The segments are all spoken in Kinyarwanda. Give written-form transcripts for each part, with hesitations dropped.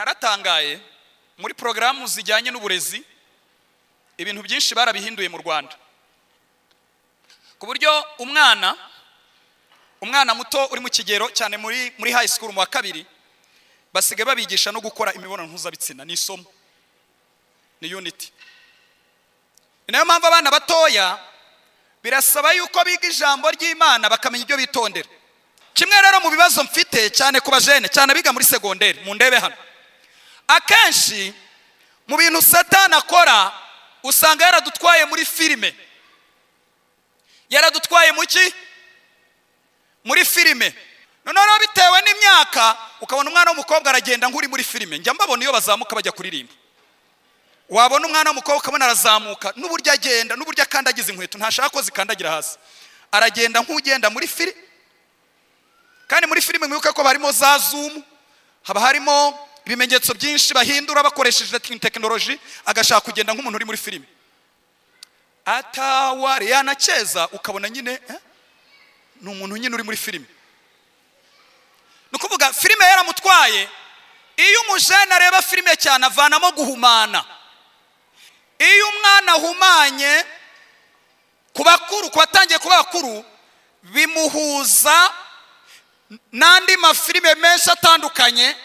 Naratangaye muri porogaramu zijyanye n'uburezi, ibintu byinshi barabihinduye mu Rwanda, ku buryo umwana muto uri mu kigero cyane muri high school mu wa kabiri, basigaye babigisha no gukora imibonano mpuzabitsina. Ni isomo, ni unit. Ni nayo mpamvu abana batoya birasaba yuko biga ijambo ry'Imana, bakamenya ibyo bitondera. Kimwe rero mu bibazo mfite cyane ku bajene, cyane abiga muri segonderi, mu ndebe hano, akenshi mu bintu Satani akora usanga yaradutwaye muri filime. Yaradutwaye mu ki? Muri filime. Noneho bitewe n'imyaka, ukabona umwana w'umukobwa aragenda nk'uri muri filime. Njya mbabona iyo bazamuka bajya kuririmba, wabona umwana w'umukobwa ukabona arazamuka, n'uburyo agenda, n'uburyo akandagiza inkweto, ntashaka ko zikandagira hasi, aragenda nk'ugenda muri filime. Kandi muri filime mwibuke ko harimo za zoom, haba harimo ibimenyetso byinshi bahindura bakoresheje tekinoloji, agashaka kugenda nk'umuntu uri muri filime. Atawari yanakeza, ukabona nyine ni umuntu nyine uri muri filime. Ni ukuvuga filime yaramutwaye. Iyo umujene areba filime cyane avanamo guhumana. Iyo umwana ahumanye, ku bakuru, ku batangiye kuba bakuru, bimuhuza n'andi mafilime menshi atandukanye,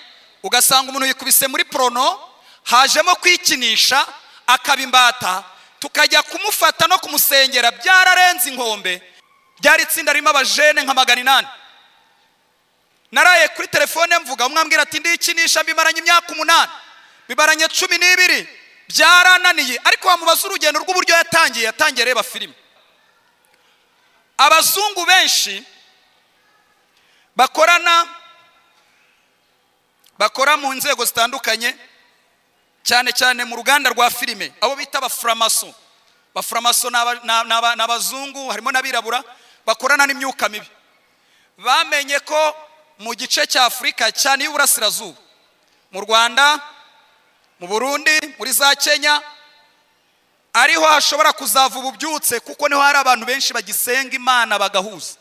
ugasanga umuntu yikubise muri porno, hajemo kwikinisha, akaba imbata, tukajya kumufata no kumusengera byararenze inkombe. Byari itsinda ririmo abajene nka 800. Naraye kuri telefone mvuga, umwe ambwira ati ndikinisha bimaranye imyaka 8, bimaranye 12, byarananiye. Ariko wamubaza urugendo rw'uburyo yatangiye areba filime. Abazungu benshi bakora mu nzego zitandukanye, cyane cyane mu ruganda rwa filime, abo bita abaframaso. Abaframaso ni abazungu, harimo n'abirabura, bakorana n'imyuka mibi. Bamenye ko mu gice cya Afurika cyane y'Uburasirazuba, mu Rwanda, mu Burundi, muri za Kenya, ariho hashobora kuzava ububyutse, kuko niho hari abantu benshi bagisenga Imana bagahuza.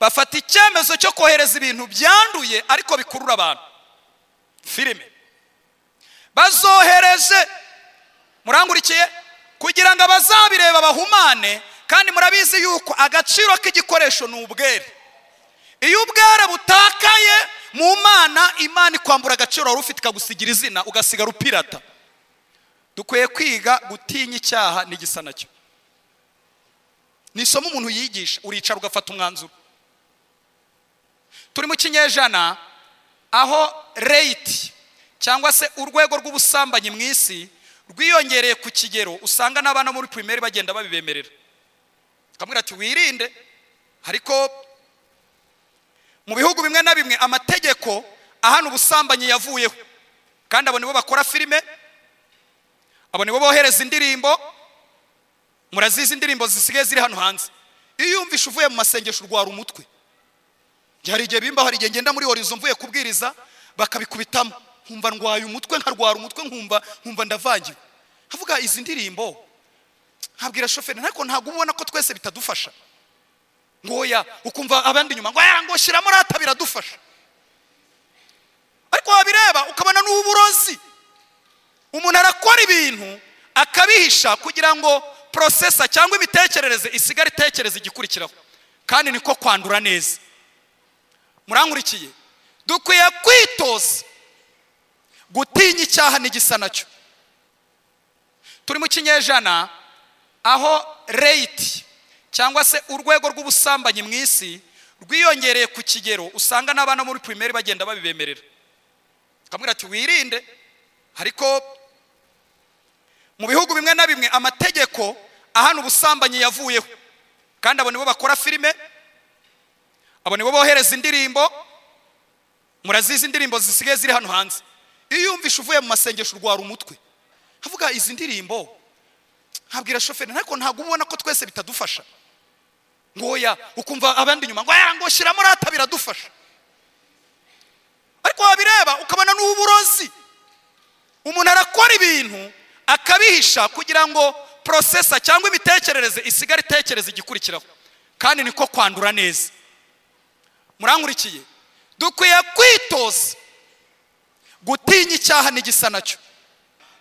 Bafata icyemezo cyo kohereza ibintu byanduye ariko bikurura abantu, filime bazohereje, murangurikiye, kugira ngo abazabireba bahumane. Kandi murabizi yuko agaciro k'igikoresho ni ubwere. Iyo ubwere butakaye mu Mana, Imana ikwambura agaciro wari ufite, ikagusigira izina, ugasigara upirata. Dukwiye kwiga gutinya icyaha n'igisa nacyo. Ni isomo umuntu yigisha, uricara ugafata umwanzuro. Turi mu kinyejana aho rate cyangwa se urwego rw'ubusambanyi mu isi rwiyongereye ku kigero usanga n'abana muri primaire bagenda babibemerera. Akamubwira ati wirinde. Ariko mu bihugu bimwe na bimwe amategeko ahana ubusambanyi yavuyeho, kandi abo nibo bakora filime, abo nibo bohereza indirimbo. Murazizi indirimbo zisigaye ziri hano hanze. Iyo yumvishe uvuye mu masengesho urwara umutwe. Hari igihe bimba, hari igihe ngenda muri horizon mvuye kubwiriza bakabikubitamo, nkumva ndwaye umutwe, nkarwara umutwe, nkumva ndavangiwe. Havuga izi ndirimbo, nkabwira shoferi, ariko ntabwo ubona ko twese bitadufasha. Ngoya ukumva abandi nyuma ngo ngo shyiramo rata biradufasha. Ariko wabireba ukabona n'uburozi. Umuntu arakora ibintu akabihisha kugira ngo processor cyangwa imitekerereze isigare itekereza igikurikiraho, kandi niko kwandura neza. Murankurikiye? Dukwiye kwitoza gutinya icyaha n'igisa nacyo. Turi mu kinyejana aho rate cyangwa se urwego rw'ubusambanyi mu isi rwiyongereye ku kigero usanga n'abana muri primaire bagenda babibemerera. Akamubwira ati wirinde. Ariko mu bihugu bimwe na bimwe amategeko ahana ubusambanyi yavuyeho, kandi abo nibo bakora filime, abo nibo bohereza indirimbo. Murazizi indirimbo zisigaye ziri hano hanze. Iyo yumvishe uvuye mu masengesho urwara umutwe. Havuga izi ndirimbo, nkabwira shoferi, ariko ntabwo ubona ko twese bitadufasha. Ngoya ukumva abandi nyuma ngo ngo shyiramo rata biradufasha. Ariko wabireba ukabona n'uburozi. Umuntu arakora ibintu akabihisha kugira ngo processor cyangwa imitekerereze isigare itekereza igikurikiraho, kandi niko kwandura neza. Murankurikiye? Dukwiye kwitoza Gutinya icyaha n'igisa nacyo.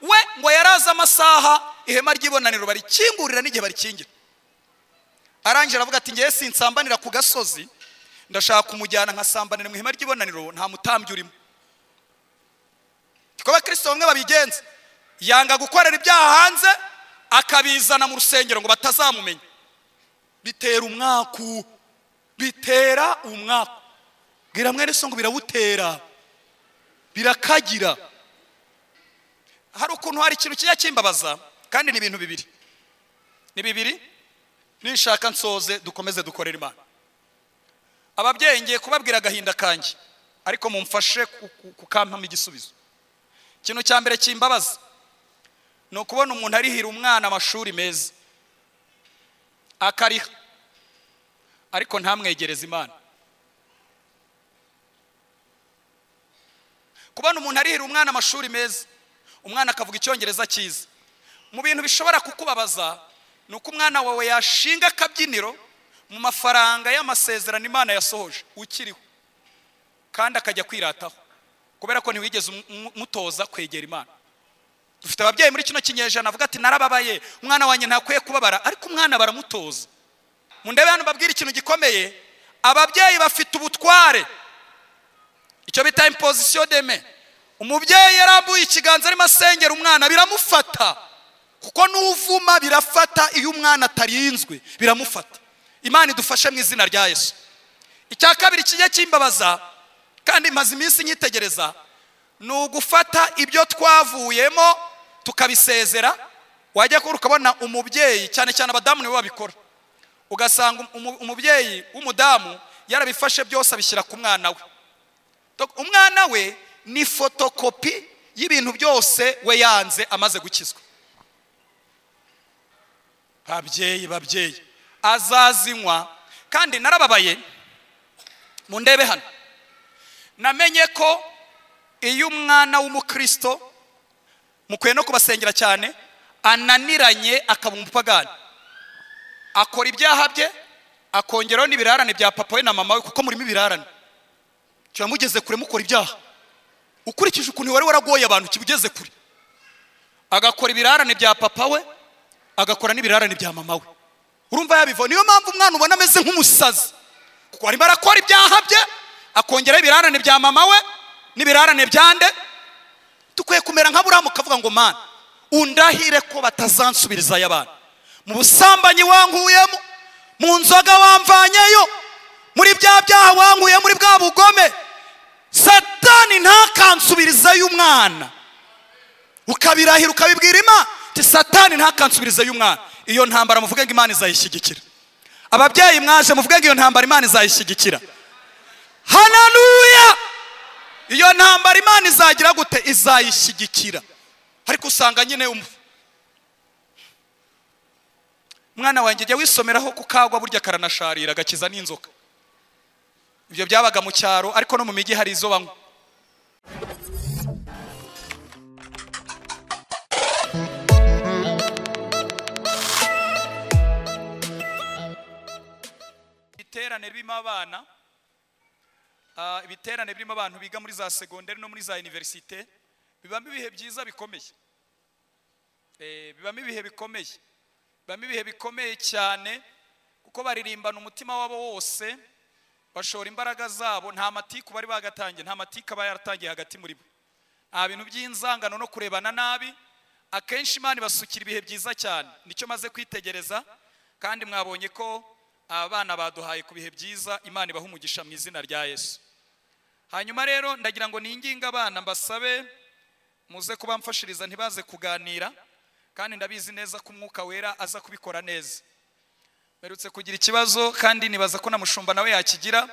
We ngo yaraza amasaha ihema ry'ibonaniro barikingurira n'igihe barikingira. Arangije aravuga ati ngiye sinsambanira ku gasozi, ndashaka kumujyana nkasambanira mu ihema ry'ibonaniro, nta mutambyi urimo. Kuko abakristo bamwe babigenza, yanga gukorera ibyaha hanze akabizana mu rusengero ngo batazamumenya. Bitera umwaku, bitera umwaku. Bwira mwene so ngo birawutera, birakagira. Hari ukuntu hari ikintu kijya kimbabaza, kandi ni ibintu bibiri, ni bibiri. Nishaka nsoze dukomeze dukorere Imana. Ababyeyi ngiye kubabwira agahinda kanjye, ariko mumfashe kukampamo igisubizo. Ikintu cya mbere kimbabaza ni ukubona umuntu arihira umwana amashuri meza akariha, ariko ntamwegereze Imana. Kubona umuntu arihira umwana amashuri meza, umwana akavuga icyongereza cyiza. Mu bintu bishobora kukubabaza ni uko umwana wawe yashinga akabyiniro mu mafaranga y'amasezerano Imana yasohoje ukiriho, kandi akajya kwirataho kubera ko ntiwigeze umutoza kwegera Imana. Dufite ababyeyi muri kino kinyejana avuga ati narababaye, umwana wanjye ntakwiye kubabara, ariko umwana baramutoza. Mundebe hano babwira ikintu gikomeye, ababyeyi bafite ubutware, icyo bita imposition de main. Umubyeyi yarambuye ikiganza arimo asengera umwana, biramufata, kuko n'uvuma birafata. Iyo umwana atarinzwe biramufata. Imana idufashe mu izina rya Yesu. Icya kabiri kijya kimbabaza, kandi maze iminsi nyitegereza, ni ugufata ibyo twavuyemo tukabisezera. Wajya kuri ukabona umubyeyi, cyane cyane abadamu nibo babikora, ugasanga umubyeyi w'umudamu yarabifashe byose abishyira ku mwana we. Umwana we ni fotokopi y'ibintu byose we yanze amaze gukizwa. Babyeyi, babyeyi azazinywa. Kandi narababaye, mundebe hano, namenye ko iyo umwana w'umukristo, mukwiye no kubasengera cyane, ananiranye akaba umupagani, akora ibyaha bye akongeraho n'ibirarane bya papa we na mama we, kuko murimo ibirarane. Kiba mugeze kure mukora ibyaha ukurikije ukuntu wari waragoye abantu, kibugeze kure. Agakora ibirarane bya papa we, agakora n'ibirarane bya mama we. Urumva yabivo. Niyo mpamvu umwana ubona ameze nk'umusazi, kuko arimo arakora ibyaha bye akongeraho ibirarane bya mama we n'ibirarane byande. Dukwiye kumera nka Aburahamu ukavuga ngo Mana undahire ko batazansubirizayo abana. Mu busambanyi wankuyemo, mu nzoga wamvanyeyo, muri bya byaha wankuye, muri bwa bugome, Satani ntakansubirizayo umwana. Ukabirahira ukabibwira Imana ati Satani ntakansubirizayo umwana. Iyo ntambara muvuge ngo Imana izayishyigikira. Ababyeyi mwaje muvuge ngo iyo ntambara Imana izayishyigikira. Haleluya! Iyo ntambara Imana izagira gute? Izayishyigikira. Ariko usanga nyine umwana wanjye jya wisomeraho kukagwa, burya karanasharira agakiza n'inzoka. Ibyo byabaga mu cyaro, ariko no mu mijyi hari izo banywa. Ibiterane birimo abana, ibiterane birimo abantu biga muri za segonderi no muri za universite, bibamo ibihe byiza bikomeye. Bibamo ibihe bikomeye, bibamo ibihe bikomeye cyane, kuko baririmbana umutima wabo wose, bashora imbaraga zabo. Nta matiku bari bagatangiye, nta matiku aba yaratangiye hagati muri bo, nta bintu by'inzangano no kurebana nabi. Akenshi Imana ibasukira ibihe byiza cyane. Nicyo maze kwitegereza, kandi mwabonye ko abana baduhaye ku bihe byiza. Imana ibaha umugisha mu izina rya Yesu. Hanyuma rero ndagira ngo ninginga abana mbasabe muze kubamfashiriza, ntibaze kuganira, kandi ndabizi neza ko Umwuka Wera aza kubikora neza. Mperutse kugira ikibazo, kandi nibaza ko na mushumba nawe yakigira.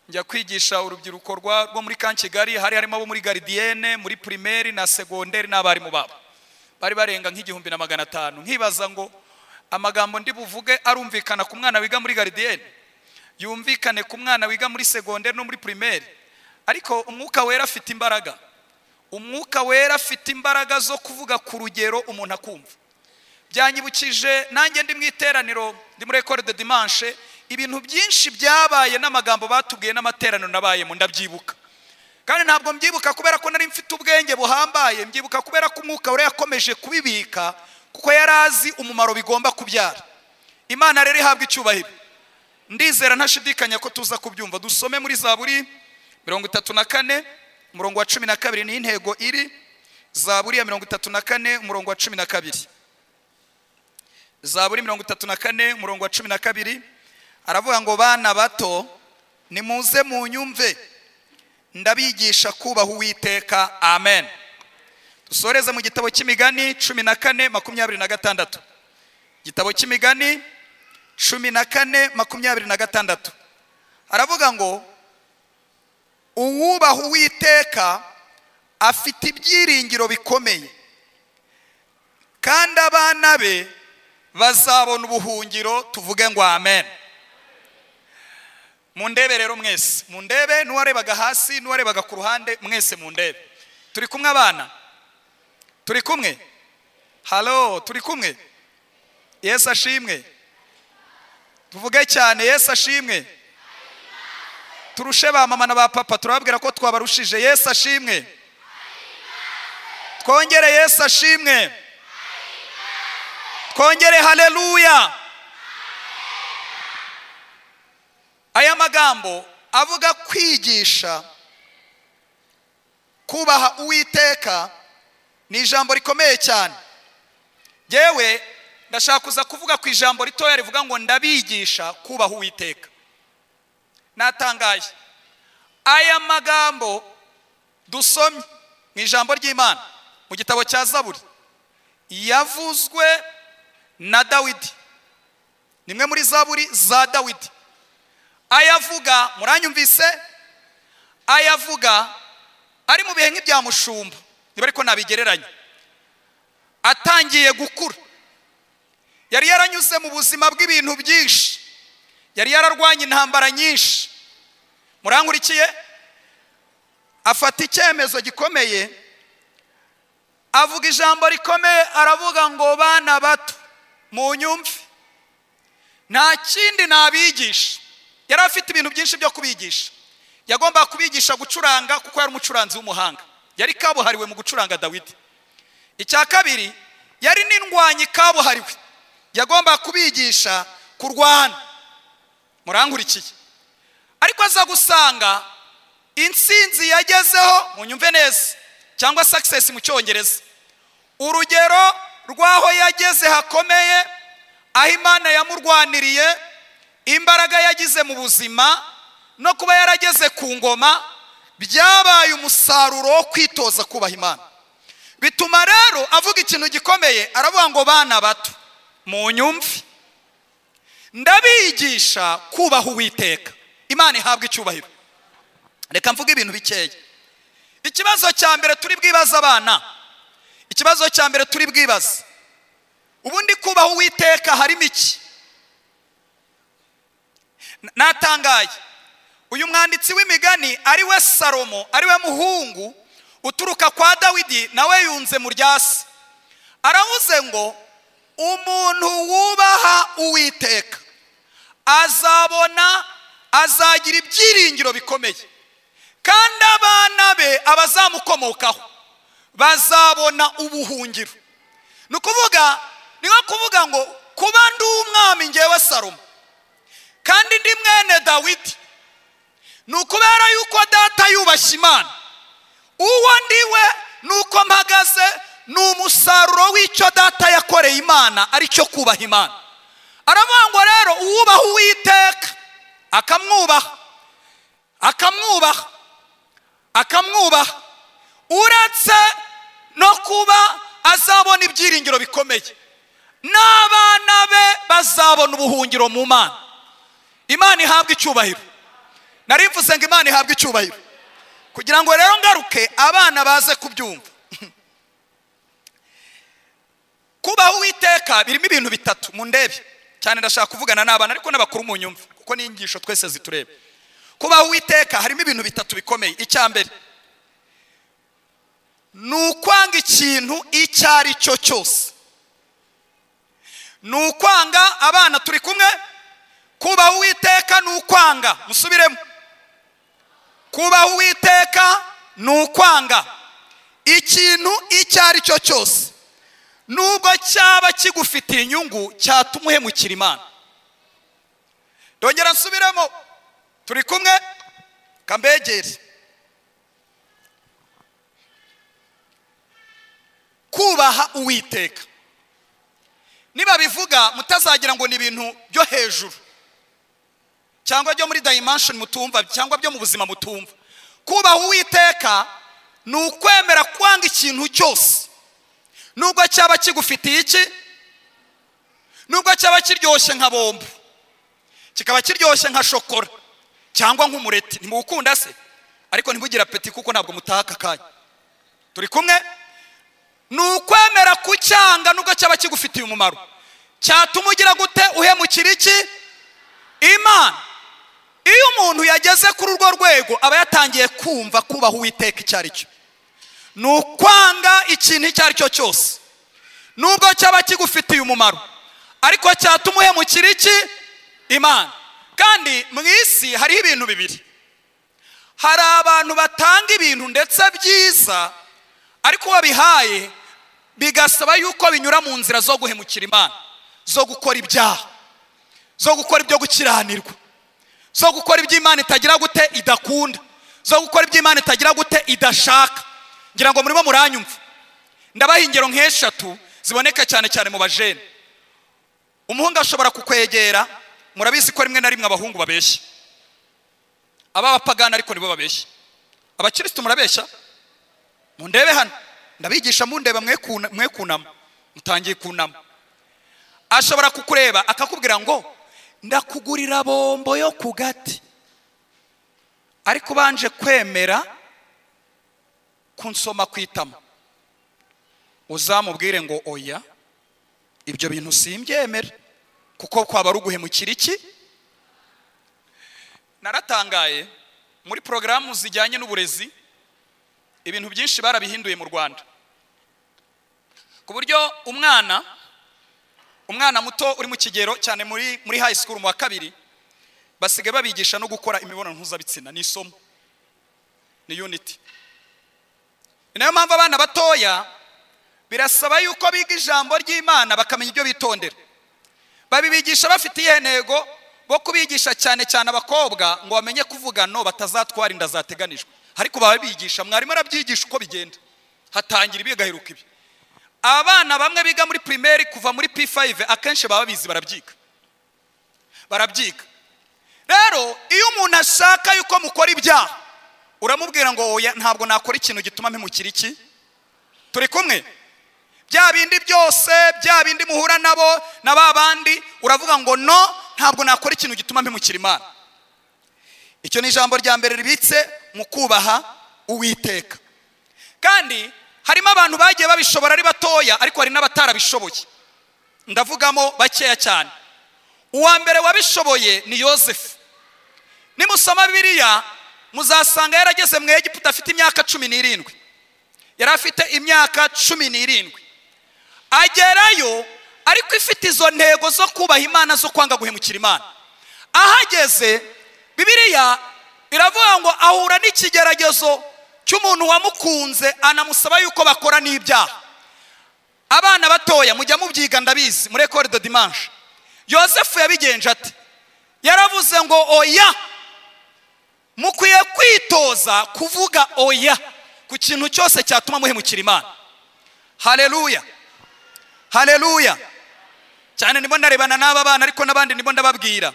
Njya kwigisha urubyiruko rwo muri Camp Kigali, hari harimo abo muri gardienne, muri primaire na secondaire n'abarimu babo, bari barenga nk'1500. Nkibaza ngo amagambo ndi buvuge arumvikana ku mwana wiga muri gardienne, yumvikane ku mwana wiga muri secondaire no muri primaire. Ariko Umwuka Wera afite imbaraga. Umwuka Wera afite imbaraga zo kuvuga ku rugero umuntu akumva. Byanyibukije nanjye ndi mu iteraniro, ndi muri Ecole de Dimanche, ibintu byinshi byabaye n'amagambo batubwiye n'amateraniro nabayemo ndabyibuka. Kandi ntabwo mbyibuka kubera ko nari mfite ubwenge buhambaye, mbyibuka kubera ko umwuka wari yakomeje kubibika kuko yari azi umumaro bigomba kubyara. Imana rero ihabwa icyubahiro. Ndizera ntashidikanya ko tuza kubyumva. Dusome muri Zaburi 34 umurongo wa 12, ni intego iri. Zaburi ya 34 umurongo wa 12. Zaburi 34 umurongo wa 12 aravuga ngo bana bato nimuze munyumve, ndabigisha kubaha Uwiteka. Amen. Dusoreze mu gitabo cy'Imigani 14:26. Gitabo cy'Imigani 14:26 aravuga ngo uwubaha Uwiteka afite ibyiringiro bikomeye, kandi abana be bazabona ubuhungiro. Tuvuge ngo amen. Mundebe rero mwese, mundebe, n'uwarebaga hasi n'uwarebaga ku ruhande, mwese mundebe. Turi kumwe abana? Turi kumwe? Halo, turi kumwe? Yesu ashimwe. Tuvuge cyane, Yesu ashimwe. Turushe ba mama na ba papa, turababwira ko twabarushije. Yesu ashimwe. Twongere Yesu ashimwe. Twongere haleluya. Aya magambo avuga kwigisha kubaha Uwiteka ni ijambo rikomeye cyane. Yewe ndashaka kuza kuvuga ku ijambo ritoya rivuga ngo ndabigisha kubaha Uwiteka. Natangaye aya magambo dusomye mu ijambo ry'Imana mu gitabo cya Zaburi yavuzwe na Dawidi. Nimwe muri Zaburi za Dawidi. Ayavuga, muranyumvise, ayavuga ari mu bihe nk'ibya mushumba, niba ariko nabigereranya. Atangiye gukura, yari yaranyuze mu buzima bw'ibintu byinshi, yari yararwanye intambara nyinshi. Murankurikiye? Afata icyemezo gikomeye, avuga ijambo rikomeye, aravuga ngo bana bato munyumve, nta kindi nabigisha. Yari afite ibintu byinshi byo kubigisha. Yagomba kubigisha gucuranga kuko yari umucuranzi w'umuhanga, yari kabuhariwe mu gucuranga Dawidi. Icya kabiri, yari n'indwanyi kabuhariwe, yagomba kubigisha kurwana. Murankurikiye? Ariko aza gusanga intsinzi yagezeho, munyumve neza, cyangwa success mu Cyongereza, urugero rw'aho yageze hakomeye, aho Imana yamurwaniriye, imbaraga yagize mu buzima no kuba yarageze ku ngoma, byabaye umusaruro wo kwitoza kubaha Imana. Bituma rero avuga ikintu gikomeye, aravuga ngo bana bato munyumve, ndabigisha kubaha Uwiteka. Imana ihabwe icyubahiro. Reka mvuge ibintu bikeya. Ikibazo cya mbere turi bwibaza abana, ikibazo cya mbere turi bwibaza, ubundi kubaha Uwiteka harimo iki? Natangaye uyu mwanditsi w'imigani ari we Salomo, ari we muhungu uturuka kwa Dawidi, nawe yunze mu ryasi. Aravuze ngo umuntu wubaha Uwiteka azabona, azagira ibyiringiro bikomeye, kandi abana be abazamukomokaho bazabona ubuhungiro. Ni ukuvuga, ni nko kuvuga ngo kuba ndi umwami ngewe Salomo kandi ndi mwene Dawidi, ni ukubera yuko data yubashye Imana. Uwo ndiwe nuko mpagaze ni umusaruro w'icyo data yakoreye Imana, aricyo kubaha Imana. Aravuga ngo rero uwubaha Uwiteka akamwubaha, akamwubaha, akamwubaha, uretse no kuba azabona ibyiringiro bikomeye, n'abana be bazabona ubuhungiro mu Mana. Imana ihabwe icyubahiro. Nari mvuze ngo Imana ihabwe icyubahiro. Kugira ngo rero ngaruke abana baze kubyumva. Kubaha Uwiteka birimo ibintu bitatu, mundebe cyane, ndashaka kuvugana n'abana ariko n'abakuru munyumve kuko n'inyigisho twese zitureba. Kubaha Uwiteka harimo ibintu bitatu bikomeye. Icya mbere ni ukwanga ikintu icyo ari cyo cyose. Ni ukwanga, abana turi kumwe? Kubaha Uwiteka ni ukwanga, musubiremo. Kubaha Uwiteka Ni ukwanga ikintu icyo ari cyo cyose nubwo cyaba kigufitiye inyungu cyatuma uhemukira Imana. Ndongera nsubiremo, turi kumwe? Kambegere. Kubaha Uwiteka, niba bivuga mutazagira ngo ni ibintu byo hejuru cyangwa byo muri dimension mutumva cyangwa byo mu buzima mutumva. Kubaha Uwiteka ni ukwemera kwanga ikintu cyose nubwo cyaba kigufitiye iki, nubwo cyaba kiryoshye nka bombo, kikaba kiryoshye nka shokora cyangwa nk'umureti. Ntimuwukunda se? Ariko ntimugira apeti kuko ntabwo mutaha aka kanya. Turi kumwe? Ni ukwemera kucyanga nubwo cyaba kigufitiye umumaro cyatuma ugira gute? Uhemukira iki? Imana. Iyo umuntu yageze kuri urwo rwego aba yatangiye kumva kubaha Uwiteka icyo ari cyo. Ni ukwanga ikintu icyo ari cyo cyose nubwo cyaba kigufitiye umumaro ariko cyatuma uhemukira iki? Imana. Kandi mu isi hariho ibintu bibiri. Hari abantu batanga ibintu ndetse byiza, ariko babihaye bigasaba yuko binyura mu nzira zo guhemukira Imana, zo gukora ibyaha, zo gukora ibyo gukiranirwa, zo gukora ibyo Imana itagira gute idakunda, zo gukora ibyo Imana itagira gute idashaka. Ngira ngo murimo muranyumva. Ndabaha ingero nk'eshatu ziboneka cyane cyane mu bajene. Umuhungu ashobora kukwegera, murabizi ko rimwe na rimwe abahungu babeshya, aba bapagana ariko nibo babeshya. Abakristo murabeshya? Mundebe hano, ndabigisha mundeba, mwe kunama, mutangiye kunama. Ashobora kukureba akakubwira ngo ndakugurira bombo yo ku gati, ariko ubanje kwemera kunsoma kwitama. Uzamubwire ngo oya, ibyo bintu simbyemera, kuko kwaba ari uguhemukira iki? Naratangaye muri porogaramu zijyanye n'uburezi, ibintu byinshi barabihinduye mu Rwanda, ku buryo umwana muto uri mu kigero cyane muri high school mu wa kabiri, basigaye babigisha no gukora imibonano mpuzabitsina. Ni isomo, ni unity. Ni nayo mpamvu abana batoya birasaba yuko biga ijambo ry'Imana bakamenya ibyo bitondera. Babibigisha bafite iyihe ntego? Bo kubigisha cyane cyane abakobwa ngo bamenye kuvuga no batazatwara inda zateganijwe. Ariko babigisha, mwarimu arabyigisha uko bigenda, hatangira ibi gaheruka ibi. Abana bamwe biga muri primaire kuva muri P5 akenshi baba bizi, barabyiga. Rero iyo umuntu ashaka yuko mukora ibyaha, uramubwira ngo oya, ntabwo nakora ikintu gituma mpemukira iki? Turi kumwe? Bya bindi byose, bya bindi muhura nabo na ba bandi, uravuga ngo no, ntabwo nakora ikintu gituma mpemukira Imana. Icyo ni ijambo rya mbere ribitse mu kubaha Uwiteka. Kandi harimo abantu bagiye babishobora ari batoya, ariko hari n'abatarabishoboye. Ndavugamo bakeya cyane. Uwa mbere wabishoboye ni Yosefu. Nimusoma Bibiliya muzasanga yarageze mu Egiputa afite imyaka 17. Yari afite imyaka 17. Agerayo ariko ifite izo ntego zo kubaha Imana, zo kwanga guhemukira Imana. Ahageze Bibiliya iravuga ngo ahura n'ikigeragezo cy'umuntu wamukunze, anamusaba yuko bakora n'ibyaha. Abana batoya mujya mubyiga ndabizi muri école de dimanche. Yosefu yabigenje ati, yaravuze ngo oya. Mukwiye kwitoza kuvuga oya ku kintu cyose cyatuma muhemukira Imana. Haleluya, haleluya. Cyane ndimo ndarebana n'aba bana, ariko n'abandi ndimo ndababwira.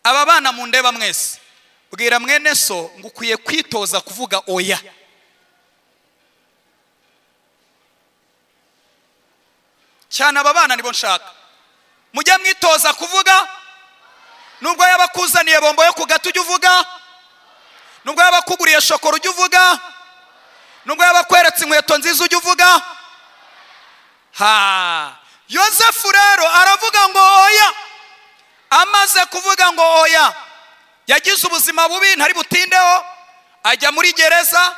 Aba bana mundeba mwese, bwira mwene so ngo ukwiye kwitoza kuvuga oya. Cyane aba bana nibo nshaka. Mujye mwitoza kuvuga. Nubwo yabakuzaniye bombo yo ku gati ujye uvuga, nubwo yabakuguriye shokora ujye uvuga, nubwo yabakweretse inkweto nziza ujye uvuga. Ha, Yosefu rero aravuga ngo oya. Amaze kuvuga ngo oya, yagize ubuzima bubi ntari butindeho, ajya muri gereza.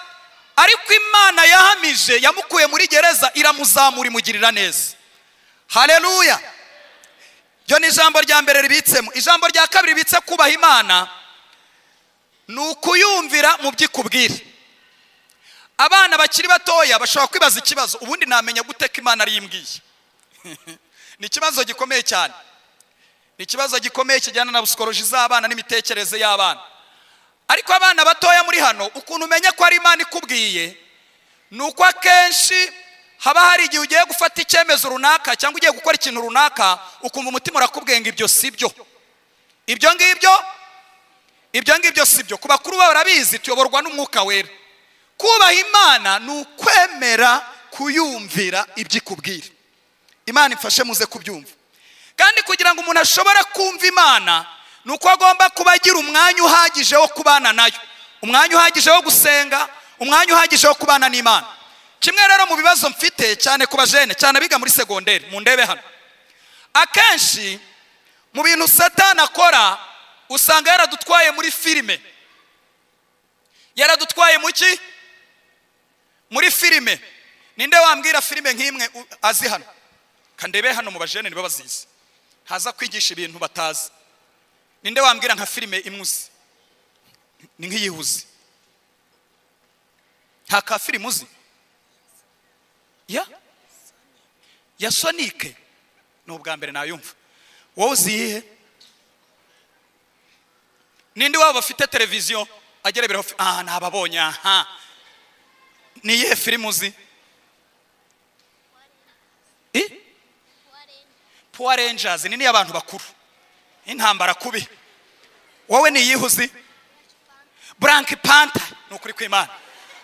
Ariko Imana yahamije, yamukuye muri gereza iramuzamura imugirira neza. Haleluya. Ryo ni ijambo rya mbere ribitsemo. Ijambo rya kabiri ribitse kubaha Imana ni ukuyumvira mu byikubwira. Abana bakiri batoya bashobora kwibaza ikibazo, ubundi namenya gute ko Imana ari imbwiye? Ni ikibazo gikomeye cyane, ni ikibazo gikomeye kijyana na psychology z'abana n'imitekerereze y'abana. Ariko abana batoya muri hano, ukuntu umenya ko ari Imana ikubwiye ni uko akenshi haba hari igihe ugiye gufata icyemezo runaka cyangwa ugiye gukora ikintu runaka, ukumva umutima urakubwiye ngo ibyo si byo, ibyo ngibyo si byo. Ku bakuru babo barabizi, tuyoborwa n'Umwuka Wera. Kubaha Imana ni ukwemera kuyumvira ibyo ikubwira. Imana imfashe muze kubyumva. Kandi kugira ngo umuntu ashobore kumva Imana ni uko agomba kuba agira umwanya uhagije wo kubana nayo, umwanya uhagije wo gusenga, umwanya uhagije wo kubana n'Imana. Kimwe rero mu bibazo mfite cyane ku bajene, cyane abiga muri segonderi, mu ndebe hano, akenshi mu bintu Satani akora usanga yaradutwaye muri filime. Yaradutwaye mu ki? Muri filime. Ninde wambwira filime nk'imwe azi hano? Kandebe hano mu bajene nibo bazizi, haza kwigisha ibintu batazi. Ninde wambwira nka filime imwe uzi? Ni nk'iyihuzi. Nta ka filime uzi? Ya Sonic ni ubwa mbere nayumva. Wowe uzi iyihe? Ninde waba bafite televiziyo agereberaho? Nababonye. Aha, ni iyihe filime uzi? Power Rangers ni abantu bakuru, intambara kubi. Wowe ni iyihe uzi? Black Panther. Ni ukuri kw'Imana,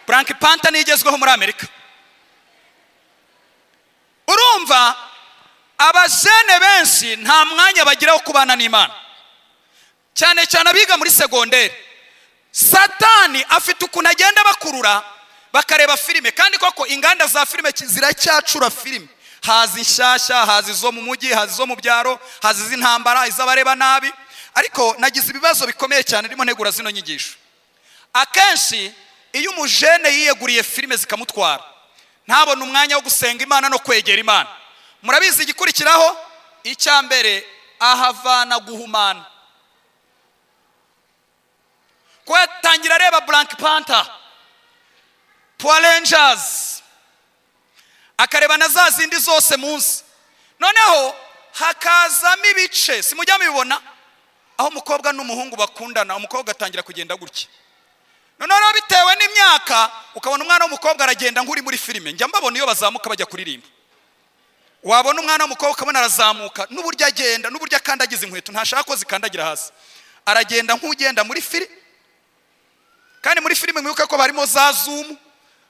Black Panther ni igezweho muri Amerika. Urumva abajene benshi nta mwanya bagira wo kubana n'Imana, cyane cyane abiga muri segonderi. Satani afite ukuntu agenda bakurura bakareba filime. Kandi koko inganda za filime ziracyacura filime, hazi inshyashya, hazi zo mu mujyi, hazi zo mu byaro, hazi iz'intambara, iz'abareba nabi. Ariko nagize ibibazo bikomeye cyane ndimo ntegura zino nyigisho. Akenshi iyo umujene yiyeguriye filime zikamutwara, ntabona umwanya wo gusenga Imana no kwegera Imana. Murabizi igikurikiraho? Icya mbere, ahavana guhumana. Ko yatangira areba Black Panther, Power Rangers, akareba na za zindi zose munsi. Noneho hakazamo ibice, simujya mubibona, aho umukobwa n'umuhungu bakundana, umukobwa atangira kugenda gutya. Noneho bitewe n'imyaka ukabona umwana w'umukobwa aragenda nk'uri muri filime. Njya mbabona iyo bazamuka bajya kuririmba, wabona umwana w'umukobwa ukabona arazamuka, n'uburyo agenda, n'uburyo akandagiza inkweto, ntashaka ko zikandagira hasi, aragenda nk'ugenda muri filime. Kandi muri filime mwibuka ko barimo za zoom,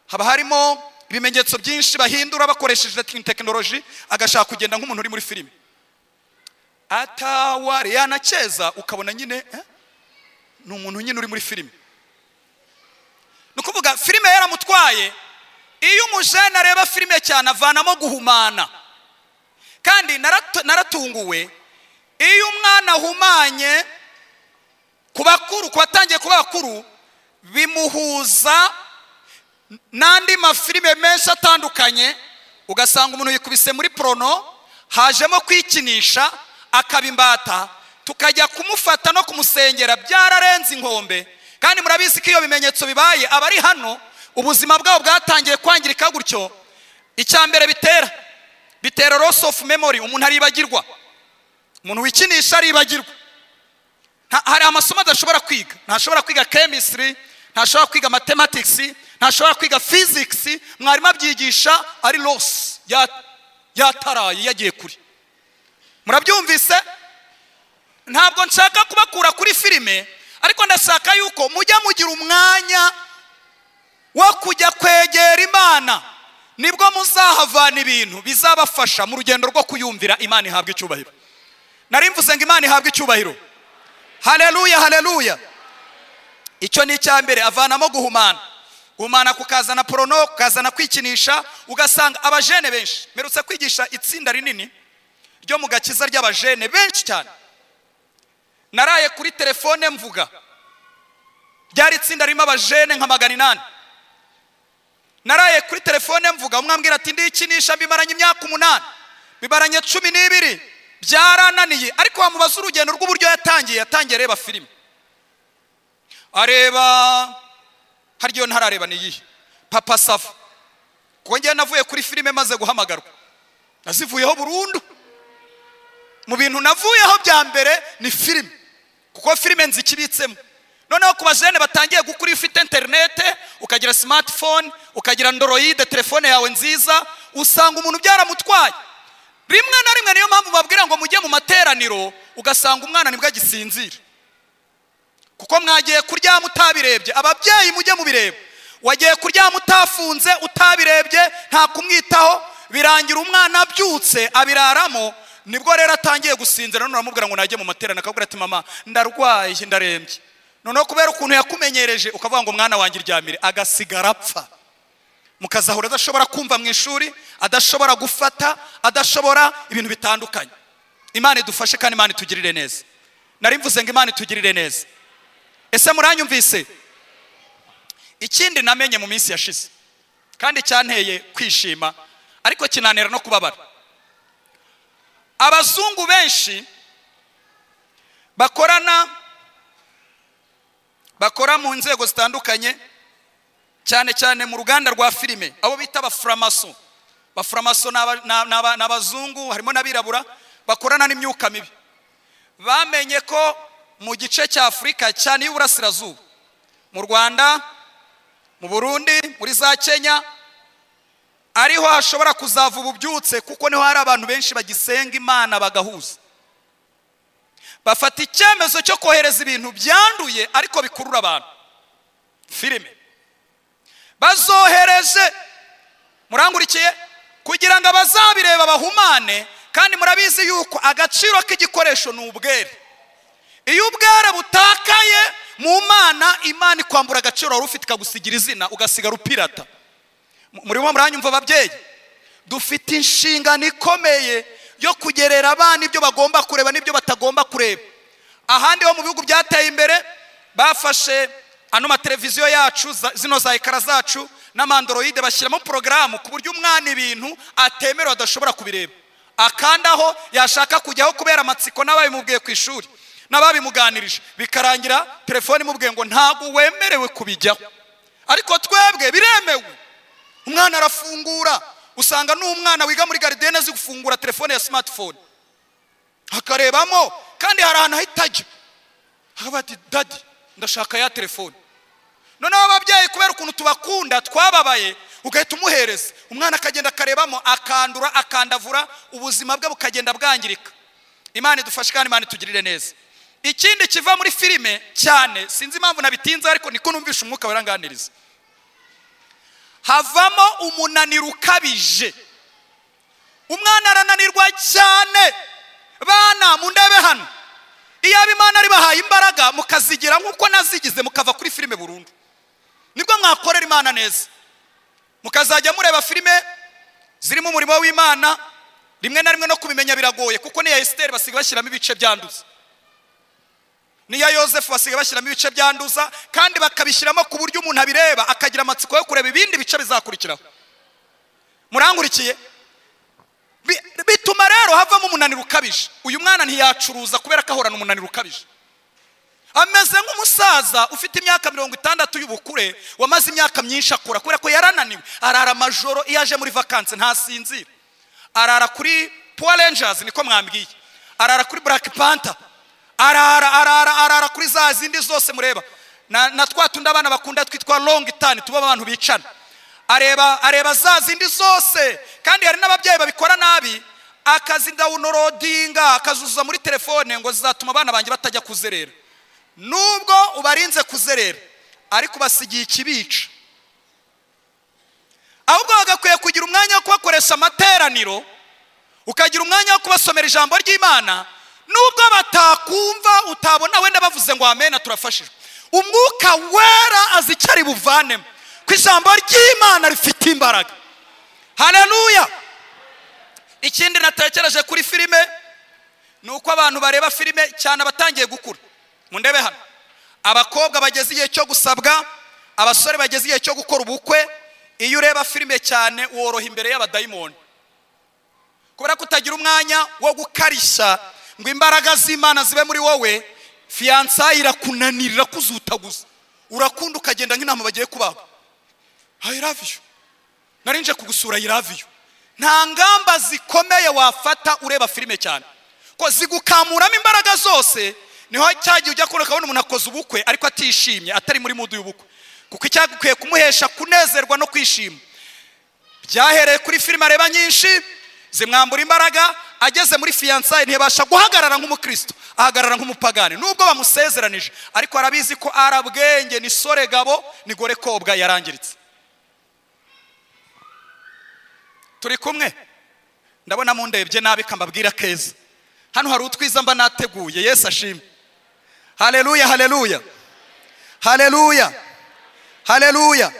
haba harimo ibimenyetso byinshi bahindura bakoresheje tekinoloji, agashaka kugenda nk'umuntu uri muri filime. Atawari yanacheza, ukabona nyine ni umuntu nyine uri muri filime. Nukuvuga filime yaramutwaye. Iyo umujene areba filime cyane avanamo guhumana. Kandi naratunguwe, iyo umwana ahumanye ku bakuru, ku batangiye kuba bakuru, bimuhuza n'andi mafilime menshi atandukanye. Ugasanga umuntu yikubise muri prono, hajemo kwikinisha, akaba imbata, tukajya kumufata no kumusengera byararenze inkombe. Kandi murabizi ko iyo bimenyetso bibaye, abari hano ubuzima bwabo bwatangiye kwangirika gutyo. Icya mbere bitera loss of memory, umuntu aribagirwa. Umuntu wikinisha aribagirwa. Hari amasomo adashobora kwiga, ntashobora kwiga chemistry, ntashobora kwiga mathematics, ntashobora kwiga physics. Mwarimu abyigisha ari loss, yataraye, yagiye kure. Murabyumvise? Ntabwo nshaka kubakura kuri filime, ariko ndashaka yuko mujya mugira umwanya wo kujya kwegera Imana. Nibwo muzahavana ibintu bizabafasha mu rugendo rwo kuyumvira. Imana ihabwe icyubahiro. Nari mvuze ngo Imana ihabwe icyubahiro. Haleluya, haleluya. Icyo ni icya mbere, avanamo guhumana. Guhumana kukazana porono, kukazana kwikinisha. Ugasanga abajene benshi, mperutse kwigisha itsinda rinini ryo mu gakiza ry'abajene benshi cyane. Naraye kuri telefone mvuga, ryari itsinda ririmo abajene nka 800. Naraye kuri telefone mvuga, umwe ambwira ati ndikinisha mbimaranye imyaka 8, bimaranye 12, byarananiye. Ariko wamubaza urugendo rw'uburyo yatangiye areba filime, areba haryo ntarareba ni iyihe. Papa Sava, kuko ngewe navuye kuri filime maze guhamagarwa, nazivuyeho burundu. Mu bintu navuyeho bya mbere ni filime, kuko filime nzikibitsemo. Noneho ku bajene batangiye gukura, iyo ufite interinete, ukagira smartphone, ukagira Android, telefone yawe nziza, usanga umuntu byaramutwaye rimwe na rimwe. Niyo mpamvu babwira ngo mujye mu materaniro, ugasanga umwana nibwo agisinzira, kuko mwagiye kuryama utabirebye. Ababyeyi mujye mubireba, wagiye kuryama utafunze, utabirebye, nta kumwitaho, birangira umwana abyutse abiraramo, nibwo rero atangiye gusinzira. None uramubwira ngo najye mu materaniro, akabwira ati mama ndarwaye, ndarembye. Noneho kubera ukuntu yakumenyereje, ukavuga ngo mwana wanjye iryamire, agasigara apfa, mukazahura adashobora kumva mu ishuri, adashobora gufata, adashobora ibintu bitandukanye. Imana idufashe kandi Imana itugirire neza. Nari mvuze ngo Imana itugirire neza. Ese muranyumvise? Ikindi namenye mu minsi yashize kandi cyanteye kwishima, ariko kinanera no kubabara, abazungu benshi bakorana, bakora mu nzego zitandukanye, cyane cyane mu ruganda rwa filime, abo bita abafuramaso. Abafuramaso ni abazungu, harimo n'abirabura, bakorana n'imyuka mibi. Bamenye ko mu gice cya Afurika cyane y'Uburasirazuba, mu Rwanda, mu Burundi, muri za Kenya, ariho hashobora kuzava ububyutse, kuko niho hari abantu benshi bagisenga Imana bagahuza. Bafata icyemezo cyo kohereza ibintu byanduye ariko bikurura abantu, filime bazohereje, murangurikiye, kugira ngo abazabireba bahumane. Kandi murabizi yuko agaciro k'igikoresho ni ubwere. Iyo ubwere butakaye mu Mana, Imana ikwambura agaciro wari ufite, ikagusigira izina, ugasigara upirata. Murimo muranyumva ababyeyi? Dufite inshingano ikomeye yo kugerera abana ibyo bagomba kureba n'ibyo batagomba kureba. Ahandi ho mu bihugu byateye imbere, bafashe ano mateleviziyo yacu, zino za ekara zacu n'amandroide, bashyiramo porogaramu ku buryo umwana ibintu atemerewe adashobora kubireba. Akandaho yashaka kujyaho kubera amatsiko n'ababimubwiye ku ishuri n'ababimuganirije, bikarangira telefone imubwiye ngo ntabwo wemerewe kubijyaho. Ariko twebwe biremewe, umwana arafungura, usanga n'umwana wiga muri garidiyene azi gufungura telefone ya smartphone akarebamo, kandi hari ahantu ahita ajya akavuga ati daddy ndashaka ya telefone. Noneho ababyeyi kubera ukuntu tubakunda twababaye, ugahita umuhereza, umwana akagenda akarebamo, akandura, akandavura, ubuzima bwe bukagenda bwangirika. Imana idufashe kandi Imana itugirire neza. Ikindi kiva muri filime cyane, sinzi impamvu nabitinze ariko niko numvisha umwuka waranganiriza, havamo umunaniro ukabije. Umwana arananirwa cyane. Bana mundebe hano, iyo Imana ribahaye imbaraga mukazigira nkuko nazigize, mukava kuri filime burundu, nibwo mwakorera Imana neza. Mukazajya mureba filime zirimo umurimo w'Imana, rimwe na rimwe no kubimenya biragoye, kuko niya Esther basiga bashyiramo ibice byanduza, niya Yosefu basiga bashyiramo ibice byanduza, kandi bakabishyiramo ku buryo umuntu abireba akagira amatsiko yo kureba ibindi bice bizakurikiraho. Murangurikiye? Bituma rero havamo umunaniro ukabije. Uyu mwana ntiyacuruza kubera ko ahorana umunaniro ukabije. Ameze nk'umusaza ufite imyaka 60 y'ubukure, wamaze imyaka myinshi akora, kubera ko yarananiwe. Arara amajoro, iyo aje muri vacances ntasinzira. Arara kuri Power Rangers, niko mwambwiye, arara kuri Black Panther, arara arara arara kuri za zindi zose mureba, na twa tundi abana bakunda twitwa long turn, tuba abantu bicana. Areba za zindi zose. Kandi hari n'ababyeyi babikora nabi, akazidawunorodinga akazuzuza muri telefone ngo zizatuma abana banjye batajya kuzerera. Nubwo ubarinze kuzerera, ariko basigiye ikibica. Ahubwo bagakwiye kugira umwanya wo kubakoresha amateraniro, ukagira umwanya wo kubasomera ijambo ry'Imana, nubwo batakumva, utabona wenda bavuze ngo amen turafashijwe, umwuka wera azi icyo ari buvanemo, ko ijambo ry'Imana rifite imbaraga. Haleluya. Ikindi natekereje kuri filime ni uko abantu bareba filime cyane abatangiye gukura. Mundebe hano, abakobwa bageze igihe cyo gusabwa, abasore bageze igihe cyo gukora ubukwe, iyo ureba filime cyane woroha imbere y'abadayimoni, kubera ko utagira umwanya wo gukarishya ngo imbaraga z'Imana zibe muri wowe. Fiyansayi irakunanirira kuzutaguza, urakunda ukagenda nk'intama bagiye kubaga. I love you, narinje kugusura, I love you. Nta ngamba zikomeye wafata ureba filime cyane ko zigukamuramo imbaraga zose. Niho cyagiye ujya kubona ukabona umuntu akoze ubukwe ariko atishimye, atari muri mood y'ubukwe, kuko icyagukwiye kumuhesha kunezerwa no kwishima byahereye kuri filime areba nyinshi zimwambura imbaraga. Ageze muri fiançailles ntibasha guhagarara nk'umukristo, ahagarara nk'umupagani nubwo bamusezeranije, ariko arabizi ko arabwenge ni sore gabo ni gore kobwa yarangiritse. Turi kumwe? Ndabona mundebye nabi, kambabwira keza. Hano hari utwiza mba nateguye. Yesu ashimwe. Haleluya, haleluya, haleluya, haleluya.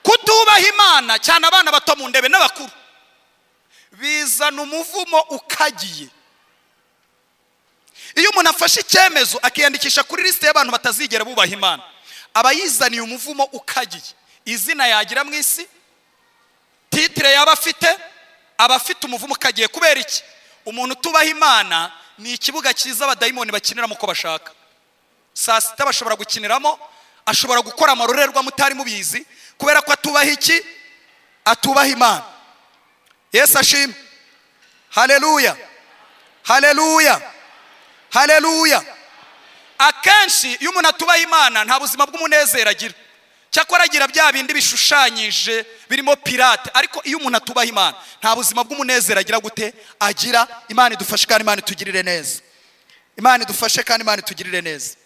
Kutubaha Imana cyane abana bato mu ndebe n'abakuru bizana umuvumo ukagiye. Iyo umuntu afashe icyemezo akiyandikisha kuri liste y'abantu batazigera bubaha Imana, aba yizaniye umuvumo ukagiye. Izina yagira mu isi, titre yaba afite, aba afite umuvumo ukagiye. Kubera iki? Umuntu utubaha Imana ni ikibuga cyiza abadayimoni bakiniramo uko bashaka. Saa sita bashobora gukiniramo, ashobora gukora amarorerwa mutari mubizi, kubera ko atubaha iki? Atubaha Imana. Yesu ashimwe. Haleluya, haleluya, haleluya. Akenshi iyo umuntu atubaha Imana nta buzima bw'umunezero agira, cyakora agira bya bindi bishushanyije birimo pirate. Ariko iyo umuntu atubaha Imana nta buzima bw'umunezero agira gute? Agira. Imana idufashe kandi Imana itugirire neza. Imana idufashe kandi Imana itugirire neza.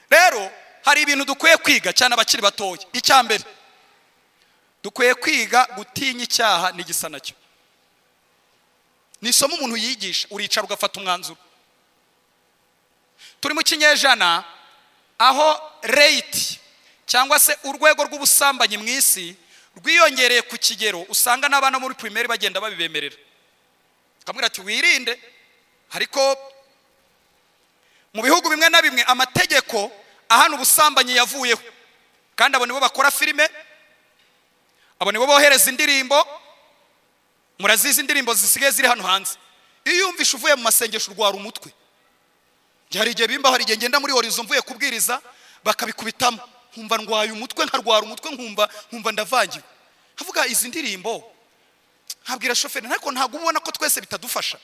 Rero hari ibintu dukwiye kwiga cyane abakiri batoya. Icya mbere, dukwiye kwiga gutinya icyaha n'igisa nacyo. Ni isomo umuntu yigisha, uricara ugafata umwanzuro. Turi mu kinyejana aho rate cyangwa se urwego rw'ubusambanyi mu isi rwiyongereye ku kigero usanga n'abana muri primaire bagenda babibemerera. Akamubwira ati wirinde. Ariko mu bihugu bimwe na bimwe amategeko ahana ubusambanyi yavuyeho, kandi abo nibo bakora filime, abo nibo bohereza indirimbo. Murazizi indirimbo zisigaye ziri hano hanze. Iyo yumvishe uvuye mu masengesho urwara umutwe. Hari igihe bimba, hari igihe ngenda muri Horizon mvuye kubwiriza bakabikubitamo, nkumva ndwaye umutwe, nkarwara umutwe, nkumva ndavangiwe. Havuga izi ndirimbo, nkabwira shoferi ariko ntabwo ubona ko twese bitadufasha.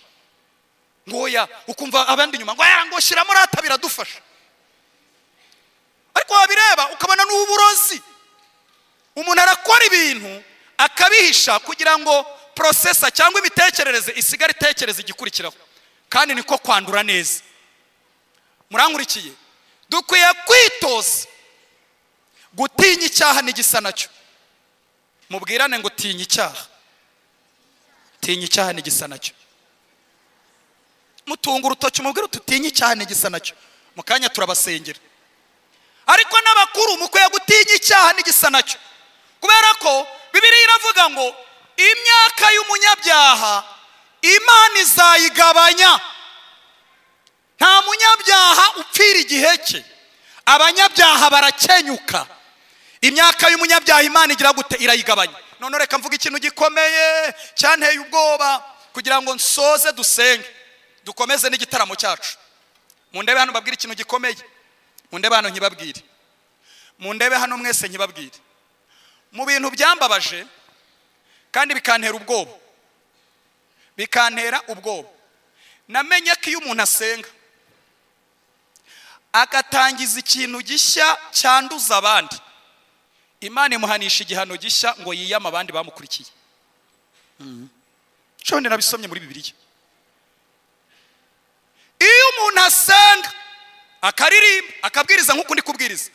Ngoya ukumva abandi nyuma ngo ya ngo shyiramo rata biradufasha. Ariko wabireba ukabona n'uburozi. Umuntu arakora ibintu akabihisha kugira ngo processor cyangwa imitekerereze isigare itekereza igikurikiraho, kandi niko kwandura neza. Murankurikiye? Dukwiye kwitoza gutinya icyaha n'igisa nacyo. Mubwirane ngo tinya icyaha, tinya icyaha n'igisa nacyo. Mutunga urutoki mubwire uti tinya icyaha n'igisa nacyo. Mu kanya turabasengera. Ariko n'abakuru mukwiye gutinya icyaha n'igisa nacyo, kubera ko Bibiliya iravuga ngo imyaka y'umunyabyaha Imana izayigabanya. Nta munyabyaha upfira igihe cye, abanyabyaha barakenyuka. Imyaka y'umunyabyaha Imana igira gute? Irayigabanya. None reka mvuga ikintu gikomeye cyanteye ubwoba kugira ngo nsoze dusenge dukomeze n'igitaramo cyacu. Mundebe hano mbabwire ikintu gikomeye. Mundebe hano nkibabwire. Mundebe hano mwese nkibabwire. Mu bintu byambabaje kandi bikantera ubwoba, bikantera ubwoba, namenye ko iyo umuntu asenga agatangiza ikintu gishya cyanduza abandi, Imana imuhanisha igihano gishya ngo yiyame abandi bamukurikiye. Nshobora nabisomye muri Bibiliya. Iyo umuntu asenga akaririmba akabwiriza nk'uko ndi kubwiriza,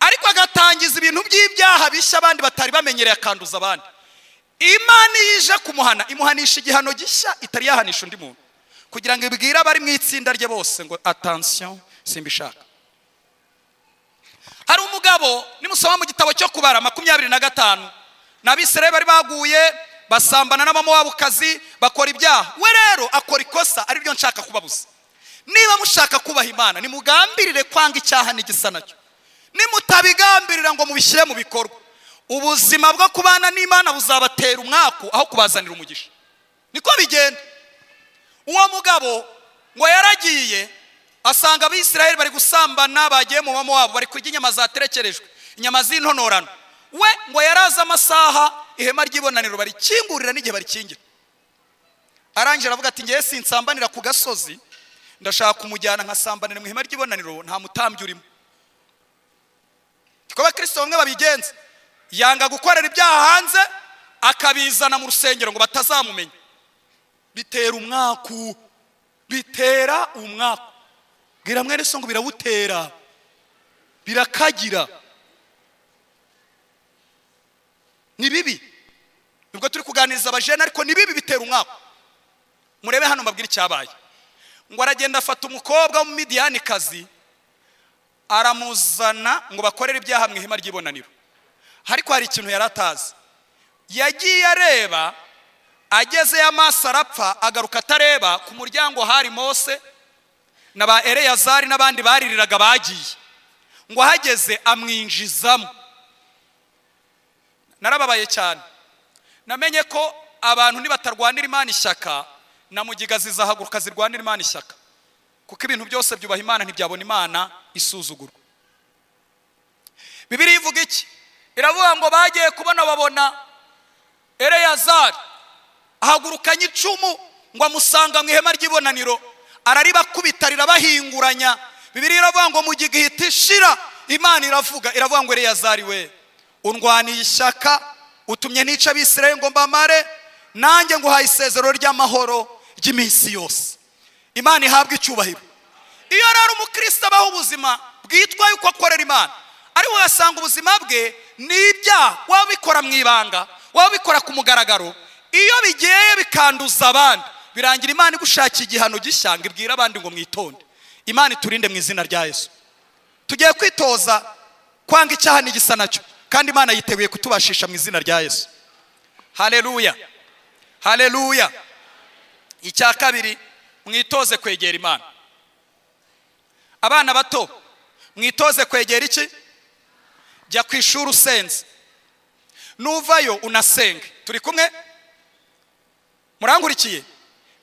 ariko agatangiza ibintu by'ibyaha bishya abandi batari bamenyereye akanduza abandi, Imana yije kumuhana imuhanisha igihano gishya itari yahanisha undi muntu, kugira ngo ibwire abari mu itsinda rye bose ngo attention, simbishaka. Hari umugabo nimusoma mu gitabo cyo Kubara 25, n'Abisirayeli bari baguye basambana n'Abamowabukazi bakora ibyaha. We rero akora ikosa ari ryo nshaka kubabuza. Niba mushaka kubaha Imana nimugambirire kwanga icyaha n'igisa nacyo. Nimutabigambirira ngo mubishyire mu bikorwa, ubuzima bwo kubana n'Imana buzabatera umwaku aho kubazanira umugisha. Niko bigenda. Uwo mugabo ngo yaragiye asanga Abisirayeli bari gusambana, bagiye mu Bamowabu bari kurya inyama zaterekerejwe, inyama z'intonorano. We ngo yaraza amasaha ihema ry'ibonaniro barikingurira n'igihe barikingira. Arangije aravuga ati ngiye sinsambanira ku gasozi, ndashaka kumujyana nkasambanira mu ihema ry'ibonaniro, nta mutambyi urimo. Kuko abakristo bamwe babigenza, yanga gukorera ibyaha hanze akabizana mu rusengero ngo batazamumenya. Bitera umwaku, bitera umwaku. Bwira mwene so ngo birawutera, birakagira. Ni bibi. Nubwo turi kuganiriza abajene, ariko ni bibi, bitera umwaku. Murebe hano mbabwira icyabaye. Ngo aragenda afata umukobwa w'Umumidiyanikazi aramuzana ngo bakorere ibyaha mu ihema ry'ibonaniro. Ariko hari ikintu yari atazi. Yagiye areba, agezeyo amaso arapfa, agaruka atareba. Ku muryango hari Mose na ba Eleyazari n'abandi baririraga bagiye. Ngo ahageze amwinjizamo. Narababaye cyane. Namenye ko abantu nibatarwanira Imana ishyaka, na mugiga zizahaguruka zirwanira Imana ishyaka. Kuko ibintu byose byubaha Imana ntibyabona Imana isuzugurwa. Bibiliya ivuga iki? Iravuga ngo bagiye kubona babona Eleyazari ahagurukanye icumu ngo amusanga mu ihema ry'ibonaniro, araribakubita rirabahinguranya. Bibiliya iravuga ngo mugiga ihita ishira. Imana iravuga, iravuga ngo Eleyazari we, undwaniye ishyaka, utumye nica Abisirayeli ngo mbamare, nanjye nguhaye isezerano ry'amahoro ry'iminsi yose. Imana ihabwe icyubahiro. Iyo rero umukristo abaho ubuzima bwitwa yuko akorera Imana, ariko ugasanga ubuzima bwe ni ibyaha, waba ubikora mu ibanga, waba ubikora ku mugaragaro, iyo bigiye bikanduza abandi, birangira Imana igushakiye igihano gishya ngo ibwire abandi ngo mwitonde. Imana iturinde mu izina rya Yesu. Tugiye kwitoza kwanga icyaha n'igisa nacyo, kandi Imana yiteguye kutubashisha mu izina rya Yesu. Haleluya, haleluya. Icya kabiri, mwitoze kwegera Imana. Abana bato mwitoze kwegera iki? Jya ku ishuri usenze, nuvayo unasenge. Turi kumwe? Murangurikiye?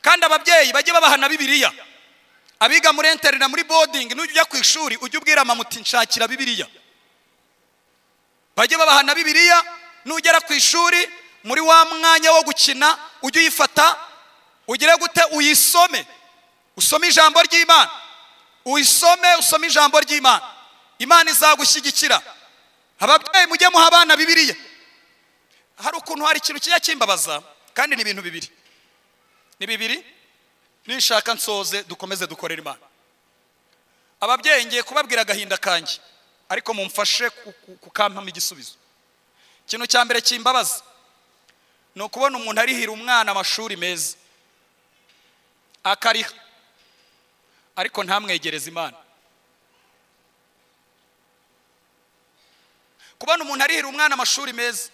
Kandi ababyeyi bajye babahana Bibiliya. Abiga muri interna, muri boarding, nujya ujya ku ishuri ujye ubwira mama uti nshakira Bibiliya. Bajye babahana Bibiliya. Nugera ku ishuri muri wa mwanya wo gukina ujye uyifata, ugire gute? Uyisome, usome ijambo ry'Imana, uyisome, usome ijambo ry'Imana. Imana izagushyigikira. Ababyeyi mujye muha abana Bibiliya. Hari ukuntu hari ikintu kijya kimbabaza, kandi ni ibintu bibiri, ni bibiri. Nishaka nsoze dukomeze dukorere Imana. Ababyeyi ngiye kubabwira agahinda kanjye, ariko mumfashe kukampamo igisubizo. Ikintu cya mbere kimbabaza ni ukubona umuntu arihira umwana amashuri meza, akariha, ariko ntamwegereze Imana. Kubona umuntu arihira umwana amashuri meza,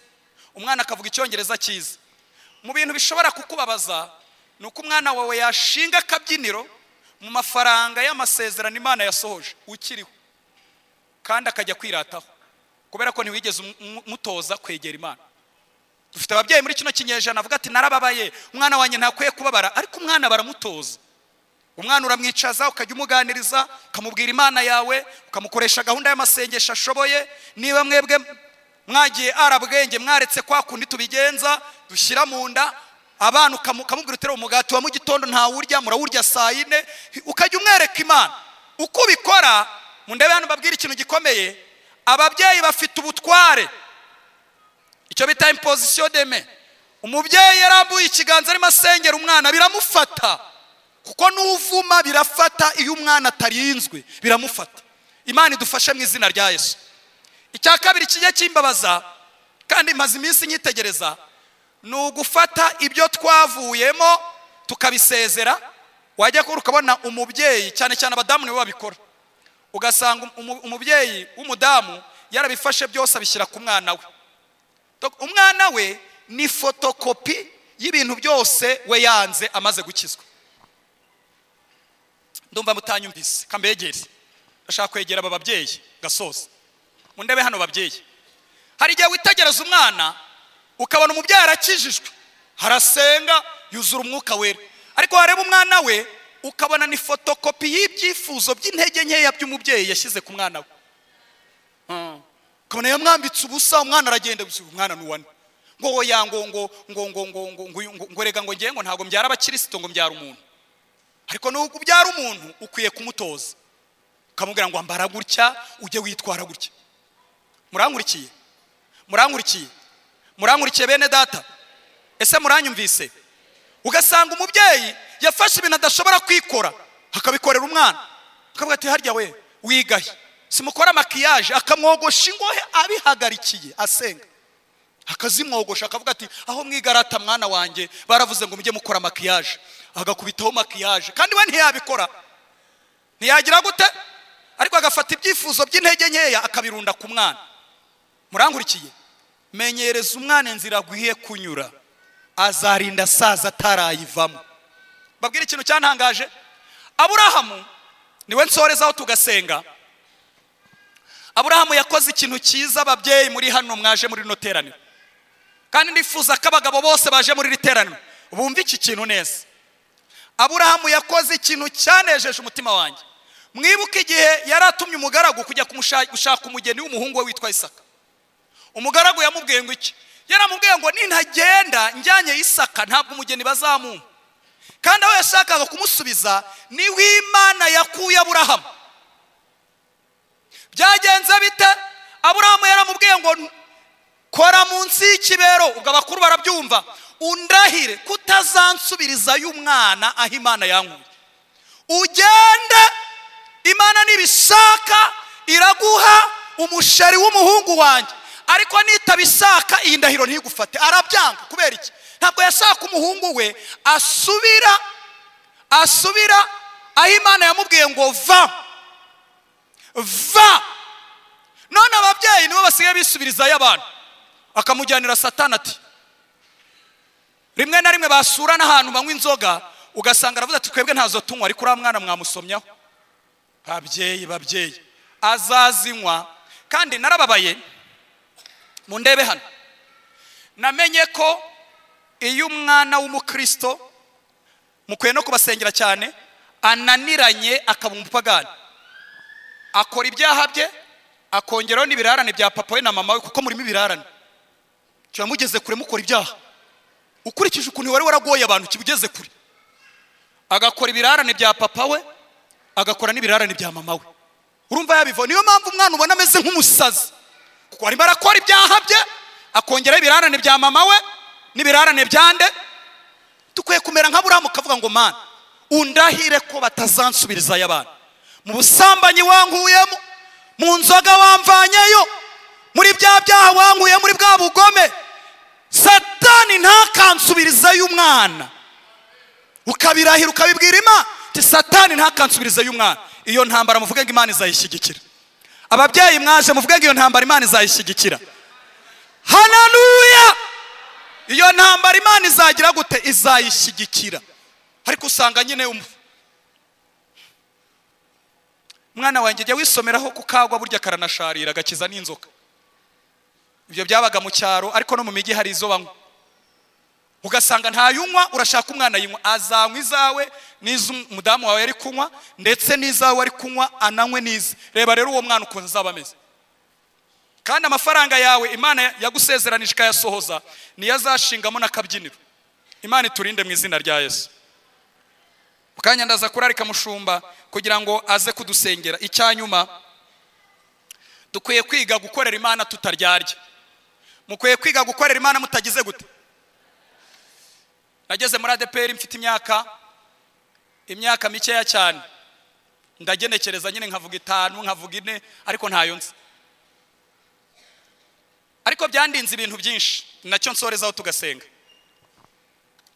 umwana akavuga icyongereza cyiza. Mu bintu bishobora kukubabaza ni uko umwana wawe yashinga akabyiniro mu mafaranga y'amasezerano Imana yasohoje ukiriho, kandi akajya kwirataho kubera ko ntiwigeze umutoza kwegera Imana. Dufite ababyeyi muri kino kinyejana avuga ati narababaye, umwana wanjye ntakwiye kubabara, ariko umwana baramutoza. Umwana uramwicaza ukajya umuganiriza, ukamubwira Imana yawe, ukamukoresha gahunda y'amasengesho ashoboye. Niba mwebwe mwagiye arabwenge, mwaretse kwa kundi tubigenza dushyira mu nda abana, ukamubwira uti umugati wa mu gitondo ntawurya, murawurya saa yine, ukajya umwereka Imana. Uko ubikora, mundebe hano mbabwire ikintu gikomeye. Ababyeyi bafite ubutware, icyo bita imposition de main. Umubyeyi yarambuye ikiganza arimo asengera umwana, biramufata, kuko n'uvuma birafata. Iyo umwana atarinzwe biramufata. Imana idufashe mu izina rya Yesu. Icya kabiri kijya kimbabaza, kandi maze iminsi nyitegereza, ni ugufata ibyo twavuyemo tukabisezera. Wajya kuri ukabona umubyeyi, cyane cyane abadamu nibo babikora, ugasanga umubyeyi w'umudamu yarabifashe byose abishyira ku mwana we. Umwana we ni fotokopi y'ibintu byose we yanze amaze gukizwa. Ndumva mutanyumvise, kambegere. Ndashaka kwegera aba babyeyi gasoza. Mundebe hano babyeyi. Hari igihe witegereza umwana ukabona umubyeyi arakijijwe, harasenga, yuzura umwuka wera, ariko wareba umwana we ukabona ni fotokopi y'ibyifuzo by'intege nkeya by'umubyeyi yashyize ku mwana we. Ukabona yamwambitse ubusa, umwana aragenda gusa, umwana nuwane ngo oya, ngo ngo ngo ngo ngo ngo ngo ngo rega, ngo ngiye ngo ntabwo mbyara abakirisito, ngo mbyara umuntu. Ariko nubwo ubyara umuntu ukwiye kumutoza, ukamubwira ngo ambara gutya, ujye witwara gutya. Murankurikiye? Murankurikiye? Murankurikiye bene data? Ese muranyumvise? Ugasanga umubyeyi yafashe ibintu adashobora kwikora akabikorera umwana, akavuga ati harya we wigahe, simukora makiyaje, akamwogosha ingohe abihagarikiye asenga, akazimwogosha, akavuga ati aho mwigarata mwana wanjye baravuze ngo mujye mukora makiyaje, agakubitaho makiyaje, kandi we ntiyabikora, ntiyagira gute, ariko agafata ibyifuzo by'intege nkeya akabirunda ku mwana. Murankurikiye? Menyereza umwana inzira agwiye kunyura, azarinda asaza atarayivamo. Babwira ikintu cyantangaje, Aburahamu niwe nsorezaho tugasenga. Aburahamu yakoze ikintu cyiza. Ababyeyi muri hano mwaje muri rino teraniro, kandi ndifuza ko abagabo bose baje muri iri teraniro bumva iki kintu neza. Aburahamu yakoze ikintu cyanejeje umutima wanjye. Mwibuke igihe yari atumye umugaragu kujya gushaka umugeni w'umuhungu we witwa Isaka. Umugaragu yamubwiye ngo iki? Yaramubwiye ngo nintagenda njyanye Isaka ntabwo umugeni bazamumpa. Kandi aho yashakaga kumusubiza ni w'Imana yakuye Aburahamu. Byagenze bite? Aburahamu yaramubwiye ngo kora munsi y'ikibero, ubwo abakuru barabyumva, undahire kutazansubirizayo umwana aho Imana yankuye. Ugende, Imana nibishaka iraguha umusheri w'umuhungu wanjye, ariko nitabishaka iyi ndahiro ntigufate. Arabyanga. Kubera iki? Ntabwo yashaka umuhungu we asubira aho Imana yamubwiye ngo va va. None ababyeyi nibo basigaye bisubirizayo abantu, akamujyanira Satani ati rimwe na rimwe basura n'ahantu banywa inzoga, ugasanga aravuze ati twebwe ntazo tunywa, ariko uriya mwana mwamusomyaho. Babyeyi, babyeyi, azazinywa. Kandi narababaye, mundebe hano, namenye ko iyo umwana w'umukristo, mukwiye no kubasengera cyane, ananiranye akaba umupagani, akora ibyaha bye akongeraho n'ibirarane bya papa we na mama we, kuko murimo ibirarane, kiba mugeze kure mukora ibyaha ukurikije ukuntu wari waragoye abantu, kibugeze kure, agakora ibirarane bya papa we, agakora n'ibirarane bya mama we. Urumva yabiva. Niyo mpamvu umwana ubona ameze nk'umusazi, kuko arimo arakora ibyaha bye akongeraho ibirarane bya mama we n'ibirarane byande. Dukwiye kumera nka Aburahamu, ukavuga ngo mana undahire ko batazansubirizayo abana, mu busambanyi wankuyemo, mu nzoga wamvanyeyo, muri bya byaha wankuye, muri bwa bugome, Satani ntakansubirizayo umwana. Ukabirahira, ukabibwira Imana ati Satani ntakansubirizayo umwana. Iyo ntambara muvuge ngo Imana izayishyigikira. Ababyeyi mwaje muvuge ngo iyo ntambara Imana izayishyigikira. Haleluya! Iyo ntambara Imana izagira gute? Izayishyigikira. Ariko usanga nyine mwana wanjye jya wisomeraho kukagwa, burya karanasharira agakiza n'inzoka. Ibyo byabaga mu cyaro, ariko no mu mijyi hari izo banywa, ugasanga ntayunywa, urashaka umwana yinywa, azanywa izawe n'iz'umudamu wawe ari kunywa, ndetse n'izawe ari kunywa ananywe n'ize. Reba rero uwo mwana ukuntu azaba ameze. Kandi amafaranga yawe Imana yagusezeranije ikayasohoza, niyo azashingamo n'akabyiniro. Imana iturinde mu izina rya Yesu. Mukanya ndaza kurarika mushumba kugira ngo aze kudusengera. Icyanyuma, dukwiye kwiga gukorera Imana tutaryarya. Mukwiye kwiga gukorera Imana mutagize gute? Nageze muri ADPR mfite imyaka mikeya cyane, ndagenekereza nyine nkavuga 5 nkavuga 4, ariko ntayo nzi. Ariko byandinze ibintu byinshi, nacyo nsorezaho tugasenga.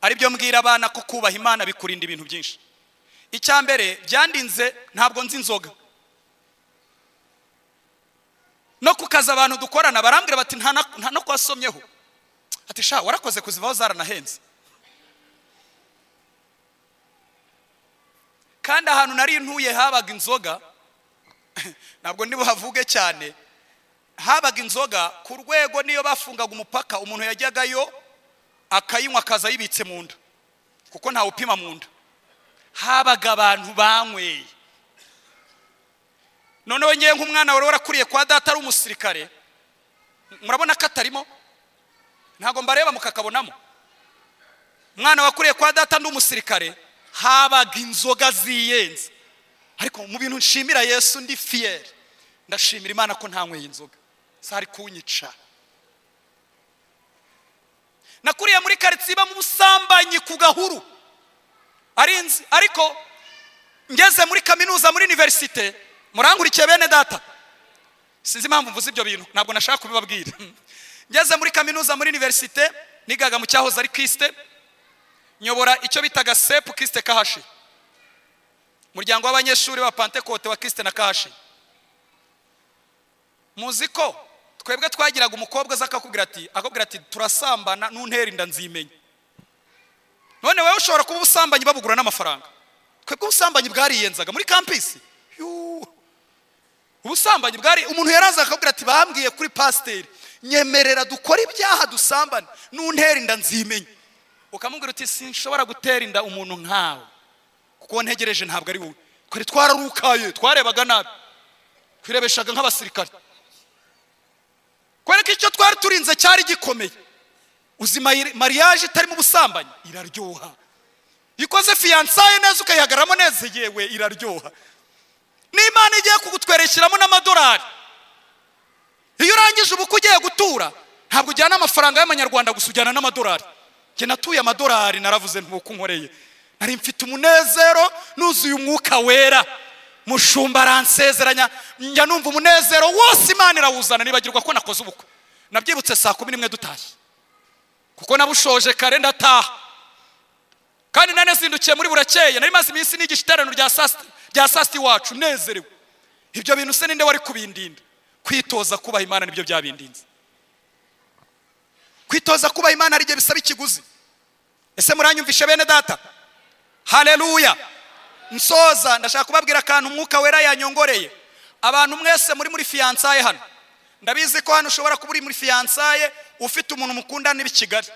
Aribyo mbwira abana ko kubaha Imana bikurinda ibintu byinshi. Icya mbere byandinze, ntabwo nzi inzoga. No kukaza abantu dukorana barambwira bati nta no kwasomyeho, ati sha warakoze kuzivaho zaranahenze. Kandi ahantu nari ntuye habaga inzoga, ntabwo ndi buhavuge cyane, habaga inzoga ku rwego niyo bafungaga umupaka umuntu yajyagayo akayinywa akaza yibitse mu nda, kuko ntawe upima mu nda. Habaga abantu banyweye. Noneho ngiye nk'umwana wari warakuriye kwa data ari umusirikare, Murabona ko atarimo? Ntabwo mbareba mukakabonamo. Umwana wakuriye kwa data ndi umusirikare, habaga inzoga ziyenze. Ariko mu bintu nshimira Yesu ndi fier, ndashimira Imana ko ntanyweye inzoga, sari kunyica. Nakuriye muri quartier iba mu busambanyi ku gahuru arinzi, ariko ngeze muri kaminuza muri universite, murangurikiye bene data, sinzi impamvu mvuze ibyo bintu, ntabwo nashaka kubibabwira. Ngeze muri kaminuza muri universite, nigaga mu cyahoze ari Kiste, nyobora icyo bitaga SEP Kiste Kahashi, muryango w'abanyeshuri ba Pentecote wa Kiste na Kahashi. Muzi ko twebwe twagiraga umukobwa aza akakubwira ati turasambana nuntera inda nzimenya. None wewe ushobora kuba ubusambanyi babugura n'amafaranga. Twebwe ubusambanyi bwariyenzaga muri campus. Ubusambanyi bwari, umuntu yaraza akakubwira ati bambwiye kuri pasiteri nyemerera dukora ibyaha dusambane nuntera inda nzimenya. Ukamubwira uti sinshobora gutera inda umuntu nkawe, kuko ntegereje ntabwo ari wowe. Twari twararukaye, twarebaga nabi, twirebeshaga nk'abasirikare. Kwereka icyo twari turinze cyari gikomeye. Uzi mariage itarimo ubusambanyi iraryoha. Ikoze fiançailles neza ukayihagaramo neza, yewe iraryoha. N'Imana igiye kugutwerekeramo n'amadolari. Iyo urangije ubukwe ugiye gutura, ntabwo ujyana amafaranga y'amanyarwanda gusa, ujyana n'amadolari. Njye natuye amadolari, naravuze ntuko nkoreye. Nari mfite umunezero nuzuye umwuka wera. Mushumba aransezeranya, njya numva umunezero wose Imana irawuzana, nibagirwa ko nakoze ubukwe. Nabyibutse saa 11 dutashye, kuko nabushoje kare ndataha. Kandi nanezindukiye muri burakeye, nari maze iminsi nigisha iteraniro rya sasti wacu nezerewe. Ibyo bintu se ninde wari kubindinda? Kwitoza kubaha Imana nibyo byabindinze. Kwitoza kubaha Imana ari byo bisaba ikiguzi. Ese muranyumvishe bene data? Haleluya. Nsoza ndashaka kubabwira akantu umwuka wera yanyongoreye. Abantu mwese muri fiançailles hano, ndabizi ko hano ushobora kuba uri muri fiançailles ufite umuntu mukunda n'ibi Kigali.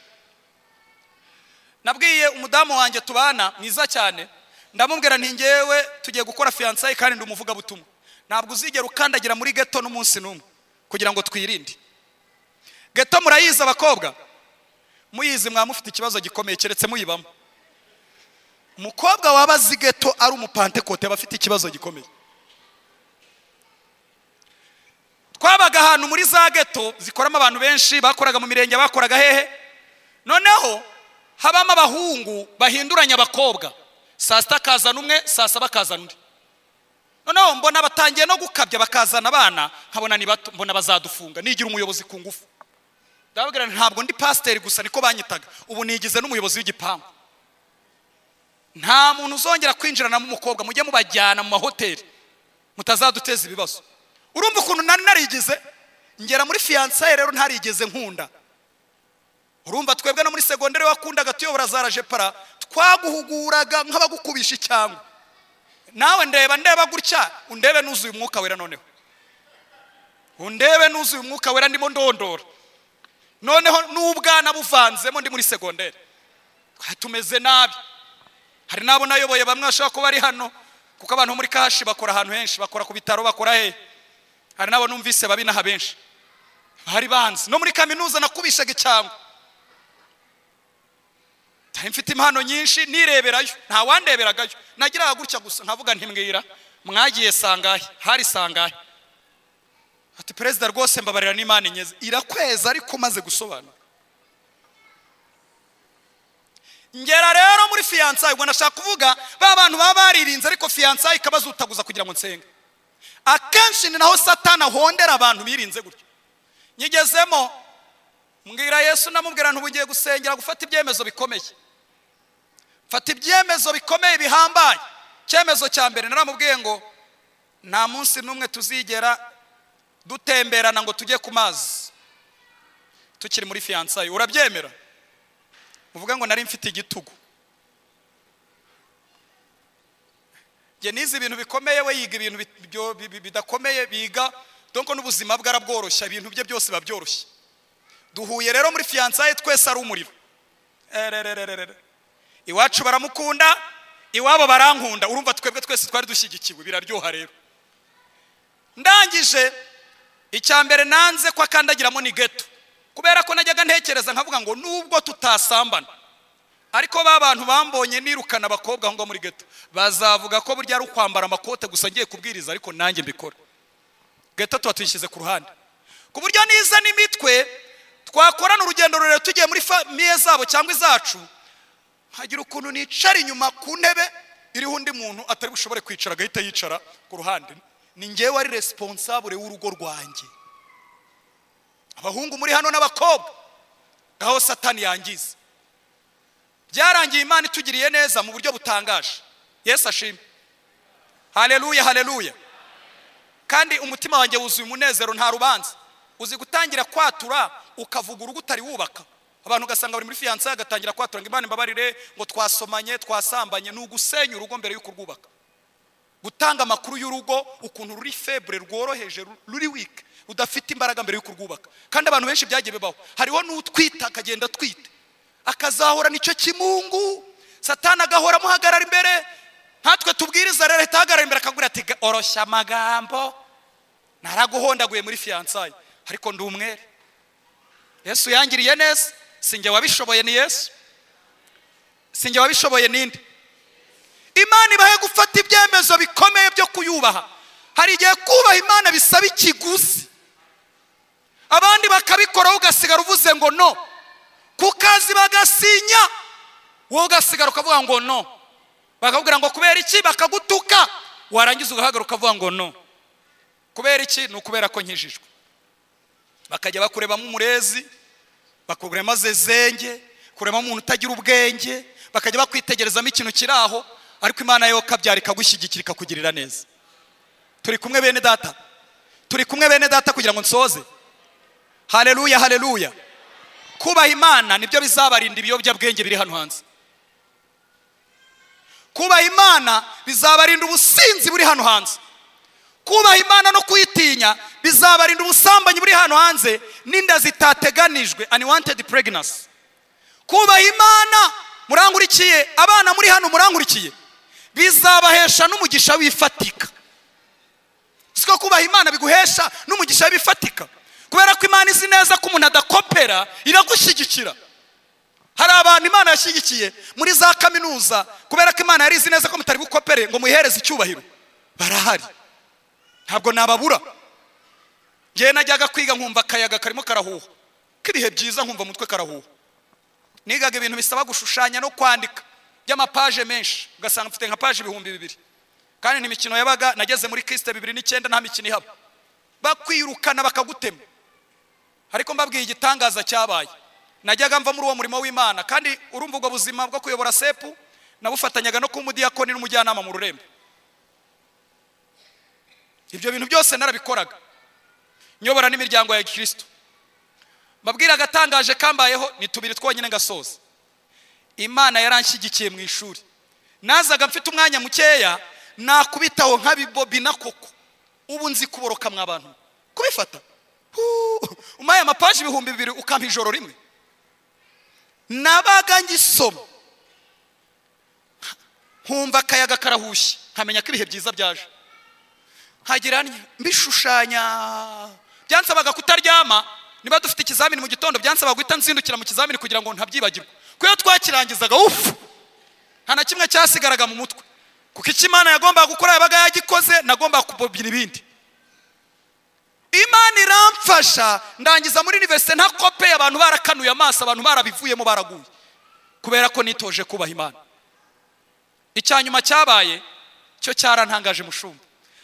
Nabwiye umudamu wanjye tubana mwiza cyane, ndamubwira nti ngewe tugiye gukora fiançailles kandi ndi umuvuga butumwa, ntabwo uzigera ukandagira muri ghetto n'umunsi n'umwe kugira ngo twirinde. Ghetto murayizi abakobwa? Muyizi mwa mufite ikibazo gikomeye keretse muyibamo. Umukobwa waba azi ghetto ari umupantekote aba afite ikibazo gikomeye. Twabaga ahantu muri za ghetto zikoramo abantu benshi, bakoraga mu mirenge, bakoraga hehe. Noneho habamo abahungu bahinduranya abakobwa, saa sita akazana umwe, saa saba akazana undi. Noneho mbona batangiye no gukabya bakazana abana, nkabona ni bato, mbona bazadufunga. Nigira umuyobozi ku ngufu, ndababwira ntabwo ndi pasiteri gusa, niko banyitaga, ubu nigize n'umuyobozi w'igipangu. Nta muntu uzongera kwinjirana n'umukobwa, mujye mubajyana mu mahoteli mutazaduteza ibibazo. Urumva ukuntu nari narigeze ngera muri fiançailles rero ntarigeze nkunda. Urumva twebwe no muri secondaire wakundaga tuyobora za rajepara, twaguhuguraga nk'abagukubisha icyangwe. Nawe ndeba gutya, undebe nuzuye umwuka wera. Noneho undebe nuzuye umwuka wera, ndimo ndondora. Noneho n'ubwana buvanzemo, ndi muri secondaire tumeze nabi. Hari nabo nayoboye bamwe bashobora kuba ari hano, kuko abantu muri Kahashi bakora ahantu henshi, bakora ku bitaro, bakora he. Hari nabo numvise babinaha benshi bari banzi. No muri kaminuza nakubishaga icyangwe, mfite impano nyinshi, nireberayo, nta wandeberagayo. Nagiraga gutya gusa nkavuga ntimbwira mwagiye sangahe, hari sangahe. Ati perezida rwose mbabarira n'Imana inyeze irakweza, ariko maze gusobanura. Ngera rero muri fiançailles, ubwo ndashaka kuvuga ba bantu baba baririnze ariko fiançailles ikabazutaguza kugira ngo nsenge. Akenshi ni naho Satani ahondera abantu birinze gutyo. Nyigezemo mbwira Yesu, namubwira nti ugiye gusengera gufata ibyemezo bikomeye. Fata ibyemezo bikomeye bihambaye. Icyemezo cya mbere naramubwiye ngo nta munsi n'umwe tuzigera dutemberana ngo tujye ku mazi tukiri muri fiançailles. Urabyemera? Uvuga ngo nari mfite igitugu. Njye nize ibintu bikomeye, we yiga ibintu bidakomeye, biga donc n'ubuzima bwarabworoshya, ibintu bye byose babyoroshye. Duhuye rero muri fiançailles twese ari umuriro. Iwacu baramukunda, iwabo barankunda. Urumva twebwe twese twari dushyigikiwe, biraryoha rero. Ndangije Icya mbere nanze ko akandagiramo ni ghetto, kubera ko najyaga ntekereza nkavuga ngo nubwo tutasambana, ariko ba bantu bambonye nirukana abakobwa aho ngaho muri ghetto bazavuga ko burya ari ukwambara amakote gusa ngiye kubwiriza, ariko nanjye mbikora. Ghetto tuba tuyishyize ku ruhande, ku buryo niza n'imitwe twakorana urugendo rurerure tugiye muri famiye zabo cyangwa izacu, nkagira ukuntu nicara inyuma ku ntebe iriho undi muntu atari bushobore kwicara, agahita yicara ku ruhande. Ni njyewe ari responsable w'urugo rwanjye. Abahungu muri hano n'abakobwa, aho Satani yangiza. Byarangiye Imana itugiriye neza mu buryo butangaje. Yesu ashimwe. Haleluya, haleluya. Kandi umutima wanjye wuzuye umunezero, nta rubanza. Uzi gutangira kwatura ukavuga urugo utari wubaka, abantu ugasanga bari muri fiyansaye agatangira kwatura ngo Imana imbabarire, ngo twasomanye, twasambanye. Ni ugusenya urugo mbere y'uko urwubaka. Gutanga amakuru y'urugo ukuntu ruri febre, rworoheje, ruri weak, rudafite imbaraga mbere y'uko urwubaka. Kandi abantu benshi byagiye bibaho. Hariho n'utwita akagenda atwite, akazahora nicyo kimungu, Satani agahora amuhagarara imbere. Nkatwe tubwiriza rero ahita ahagarara imbere akagura ati oroshya amagambo, naraguhondaguye muri fiyansaye, ariko ndi umwere. Yesu yangiriye neza, sinjye wabishoboye ni Yesu, sinjye wabishoboye ninde. Imana ibahe gufata ibyemezo bikomeye byo kuyubaha. Hari igihe kubaha Imana bisaba ikiguzi, abandi bakabikora ugasigara uvuze ngo no, ku kazi bagasinya, wowe ugasigara ukavuga ngo no, bakakubwira ngo kubera iki, bakagutuka, warangiza ugahagarara ukavuga ngo no. Kubera iki? Ni ukubera ko nkijijwe. Bakajya bakurebamo umurezi, bakurebamo zezenge, kurebamo umuntu utagira ubwenge, bakajya bakwitegerezamo ikintu kiri aho, ariko Imana yo kabyara ikagushyigikira ikakugirira neza. Turi kumwe bene data, turi kumwe bene data kugira ngo nsoze. Haleluya, haleluya. Kubaha Imana nibyo bizabarinda ibiyobyabwenge biri hano hanze. Kubaha Imana bizabarinda ubusinzi buri hano hanze. Kubaha Imana no kuyitinya bizabarinda ubusambanyi buri hano hanze n'inda zitateganijwe, unwanted pregnancy. Kubaha Imana, murangurikiye abana muri hano, murangurikiye, bizabahesha n'umugisha wifatika. Siko kubaha Imana biguhesha n'umugisha wifatika, kubera ko Imana izi neza ko umuntu adakopera, iragushyigikira. Hari abantu Imana yashyigikiye muri za kaminuza kubera ko Imana yari izi neza ko mutari bukopere ngo muyihereze icyubahiro, barahari, ntabwo nababura. Ngewe najyaga kwiga nkumva akayaga karimo karahuha, k'ibihe byiza nkumva umutwe karahuha. Nigaga ibintu bisaba gushushanya no kwandika by'amapaje menshi, ugasanga mfite nka paje 2000. Kandi n'imikino yabaga, nageze muri Kristo 2009 nta mikino ihaba, bakwirukana bakagutema. Ariko mbabwiye igitangaza cyabaye, najyaga mva muri uwo murimo w'Imana, kandi urumva ubwo buzima bwo kuyobora sepu nabufatanyaga no kuba umudiyakoni n'umujyanama mu rurembo. Ibyo bintu byose narabikoraga, nyobora n'imiryango ya Kristo. Mbabwira agatangaje kambayeho, ni tubiri twonyine ngasoza. Imana yaranshyigikiye mu ishuri, nazaga mfite umwanya mukeya, nakubitaho nk'abibobina koko. Ubu nzi kuboroka mwa bantu, kubifata. Umaye amapaji 2000 ukampa ijoro rimwe. Nabaga ngisoma nkumva akayaga karahushye, nkamenya ko ibihe byiza byaje, nkagira mbishushanya. Byansabaga kutaryama, niba dufite ikizamini mu gitondo byansabaga guhita nzindukira mu kizamini kugira ngo ntabyibagirwe, kuko iyo twakirangizaga ufu nta na kimwe cyasigaraga mu mutwe, kuko icyo Imana yagombaga gukora yabaga yagikoze, nagombaga kubobina ibindi. Imana iramfasha ndangiza muri universite nta kope, abantu barakanuye amaso, abantu barabivuyemo baraguye, kubera ko nitoje kubaha Imana. Icyanyuma cyabaye cyo cyarantangaje mushumba,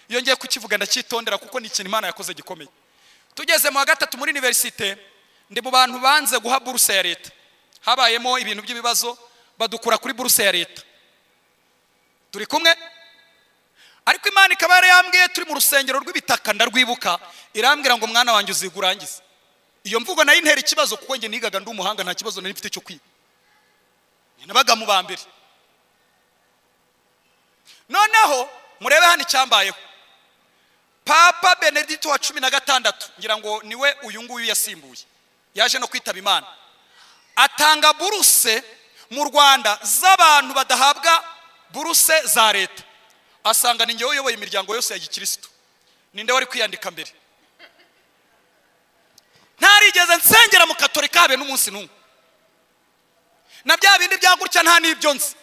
iyo ngiye kukivuga ndacyitondera kuko ni ikintu Imana yakoze gikomeye. Tugeze mu wa gatatu muri universite, ndi mu bantu banze guha buruse ya leta. Habayemo ibintu by'ibibazo, badukura kuri buruse ya leta. Turi kumwe? Ariko Imana ikaba yarambwiye turi mu rusengero rw'ibitaka, ndarwibuka, irambwira ngo mwana wanjye uziga urangize. Iyo mvugo nayo intera ikibazo, kuko njye nigaga ndi umuhanga, nta kibazo nari mfite cyo kwiga, nabaga mu ba mbere. Noneho murebe hano icyambayeho. Papa Benedito wa 16, ngira ngo niwe uyu nguyu yasimbuye, yaje no kwitaba Imana, atanga buruse mu Rwanda z'abantu badahabwa buruse za leta. Asanga ni njyewe uyoboye imiryango yose ya gikristo, ninde wari kwiyandika mbere? Ntarigeze nsengera mu Katolika habe n'umunsi n'umwe. Na bya bindi byagutya nta n'ibyo nzi.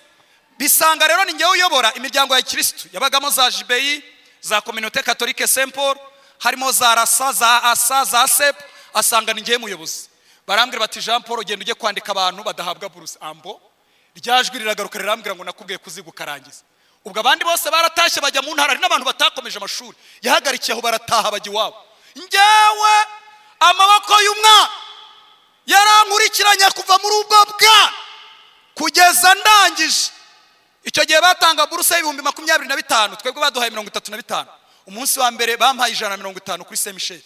Bisanga rero ni ngewe uyobora imiryango ya Kristo yabagamo za Jibeyi, za Communauté Catholique Saint Paul, harimo za Rasa, za Asa, za Sep, asanga ni ngewe muyobozi. Barambwira bati Jean Paul ugenda ujye kwandika abantu badahabwa buruse. Ambo ryajwi riragaruka rirambwira ngo nakubwiye kuziga ukarangiza. Ubwo abandi bose baratashye bajya mu ntara, hari n'abantu batakomeje amashuri yahagarikiye aho barataha bajya iwabo. Ngewe amaboko y'umwana yarankurikiranye kuva muri ubwo bwa kugeza ndangije. Icyo gihe batanga buruse y'ibihumbi 25, twebwe baduhaye 35. Umunsi wa mbere bampaye 150 kuri Saint Michel.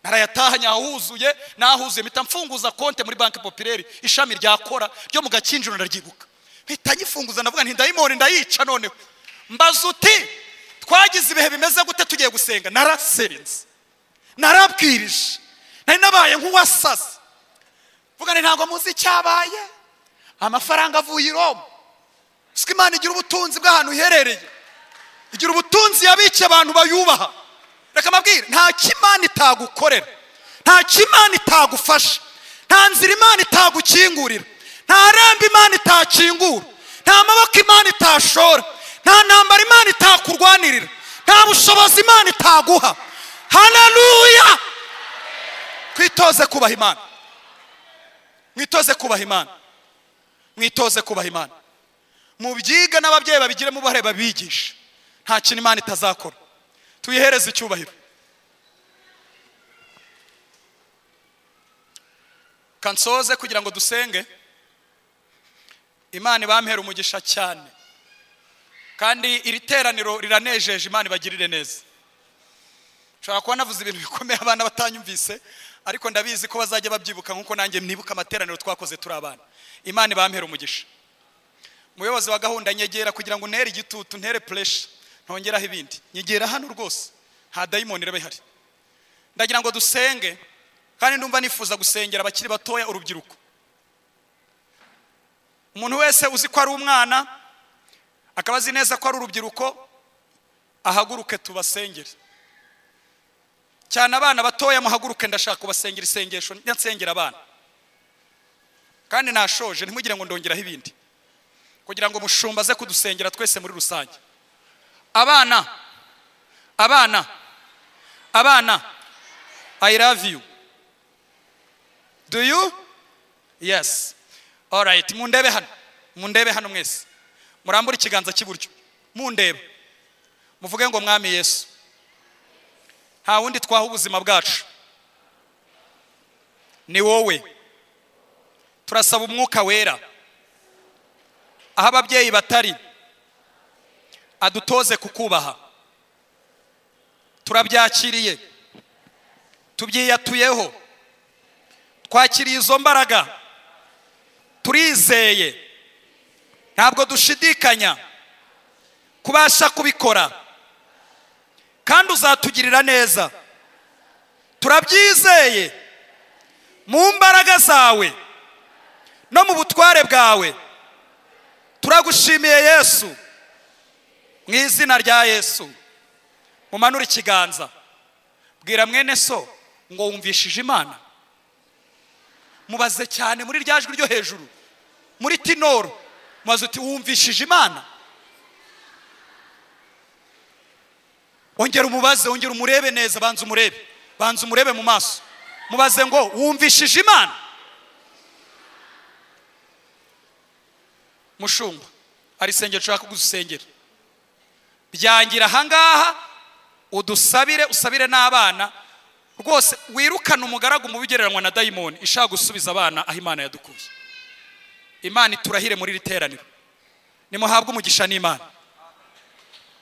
Narayatahanye ahuzuye, nahuzuye mpita mfunguza konte muri Banque Populaire ishami rya Kora ryo mu Gakinjiro ndaryibuka. Mpita nyifunguza ndavuga nti ndayimoni ndayica noneho. Mbaza uti twagize ibihe bimeze gute tugiye gusenga? Narasenze, narabwirije, nari nabaye nk'uwasaze. Vuga nti ntabwo muzi icyabaye, amafaranga avuye i Roma. Siko Imana igira ubutunzi bw'ahantu iherereye, igira ubutunzi yabikiye abantu bayubaha. Reka mbabwire, nta kimana itagukorera, nta kimana itagufasha, nta nzira Imana itagukingurira, nta rembo Imana itakingura, nta maboko Imana itashora, nta ntambara Imana itakurwanirira, nta bushobozi Imana itaguha. Haleluya! Twitoze kubaha Imana, mwitoze kubaha Imana, mwitoze kubaha Imana. Mubyiga n'ababyeyi babigiremo uruhare babigisha. Nta kintu Imana itazakora. Tuyihereze icyubahiro. Kansoze kugira ngo dusenge. Imana ibampere umugisha cyane, kandi iri teraniro riranejeje. Imana ibagirire neza. Nshobora kuba navuze ibintu bikomeye abana batanyumvise, ariko ndabizi ko bazajya babyibuka nkuko nanjye mnibuka amateraniro twakoze turi abana. Imana ibampere umugisha. Umuyobozi wa gahunda nyegera kugira ngo ntere igitutu, ntere pressure, ntongeraho ibindi. Nyegera hano rwose, nta dayimoni iraba ihari. Ndagira ngo dusenge, kandi ndumva nifuza gusengera abakiri batoya, urubyiruko. Umuntu wese uzi ko ari umwana akaba azi neza ko ari urubyiruko, ahaguruke tubasengere. Cyane abana batoya muhaguruke, ndashaka kubasengera isengesho, nsengera abana. Kandi nashoje, ntimugire ngo ndongeraho ibindi, kugira ngo mushumba aze kudusengera twese muri rusange. Abana, abana, abana, I love you. Do you? Yes. All right, mundebe hano, mundebe hano mwese. Murambure ikiganza cy'iburyo, mundebe. Muvuge ngo Mwami Yesu, nta wundi twaha ubuzima bwacu, ni wowe. Turasaba umwuka wera aho ababyeyi batari adutoze kukubaha. Turabyakiriye, tubyiyatuyeho, twakiriye izo mbaraga, turizeye, ntabwo dushidikanya kubasha kubikora, kandi uzatugirira neza. Turabyizeye mu mbaraga zawe no mu butware bwawe. Turagushimiye Yesu, mu izina rya Yesu. Mumanure ikiganza, bwira mwene so ngo wumvishije Imana. Mubaze cyane muri rya jwi ryo hejuru, muri tinoro, mubaze uti wumvishije Imana. Ongera umubaze, ongera umurebe neza, banza umurebe, banza umurebe mu maso, mubaze ngo wumvishije Imana. Mushumba, ari isengero nshaka kugusengera, byangira ahangaha udusabire, usabire n'abana rwose. Wirukane umugaragu mu bigereranywa na dayimoni ishaka gusubiza abana aho Imana yadukuye. Imana iturahire muri iri teraniro. Nimuhabwe umugisha n'Imana.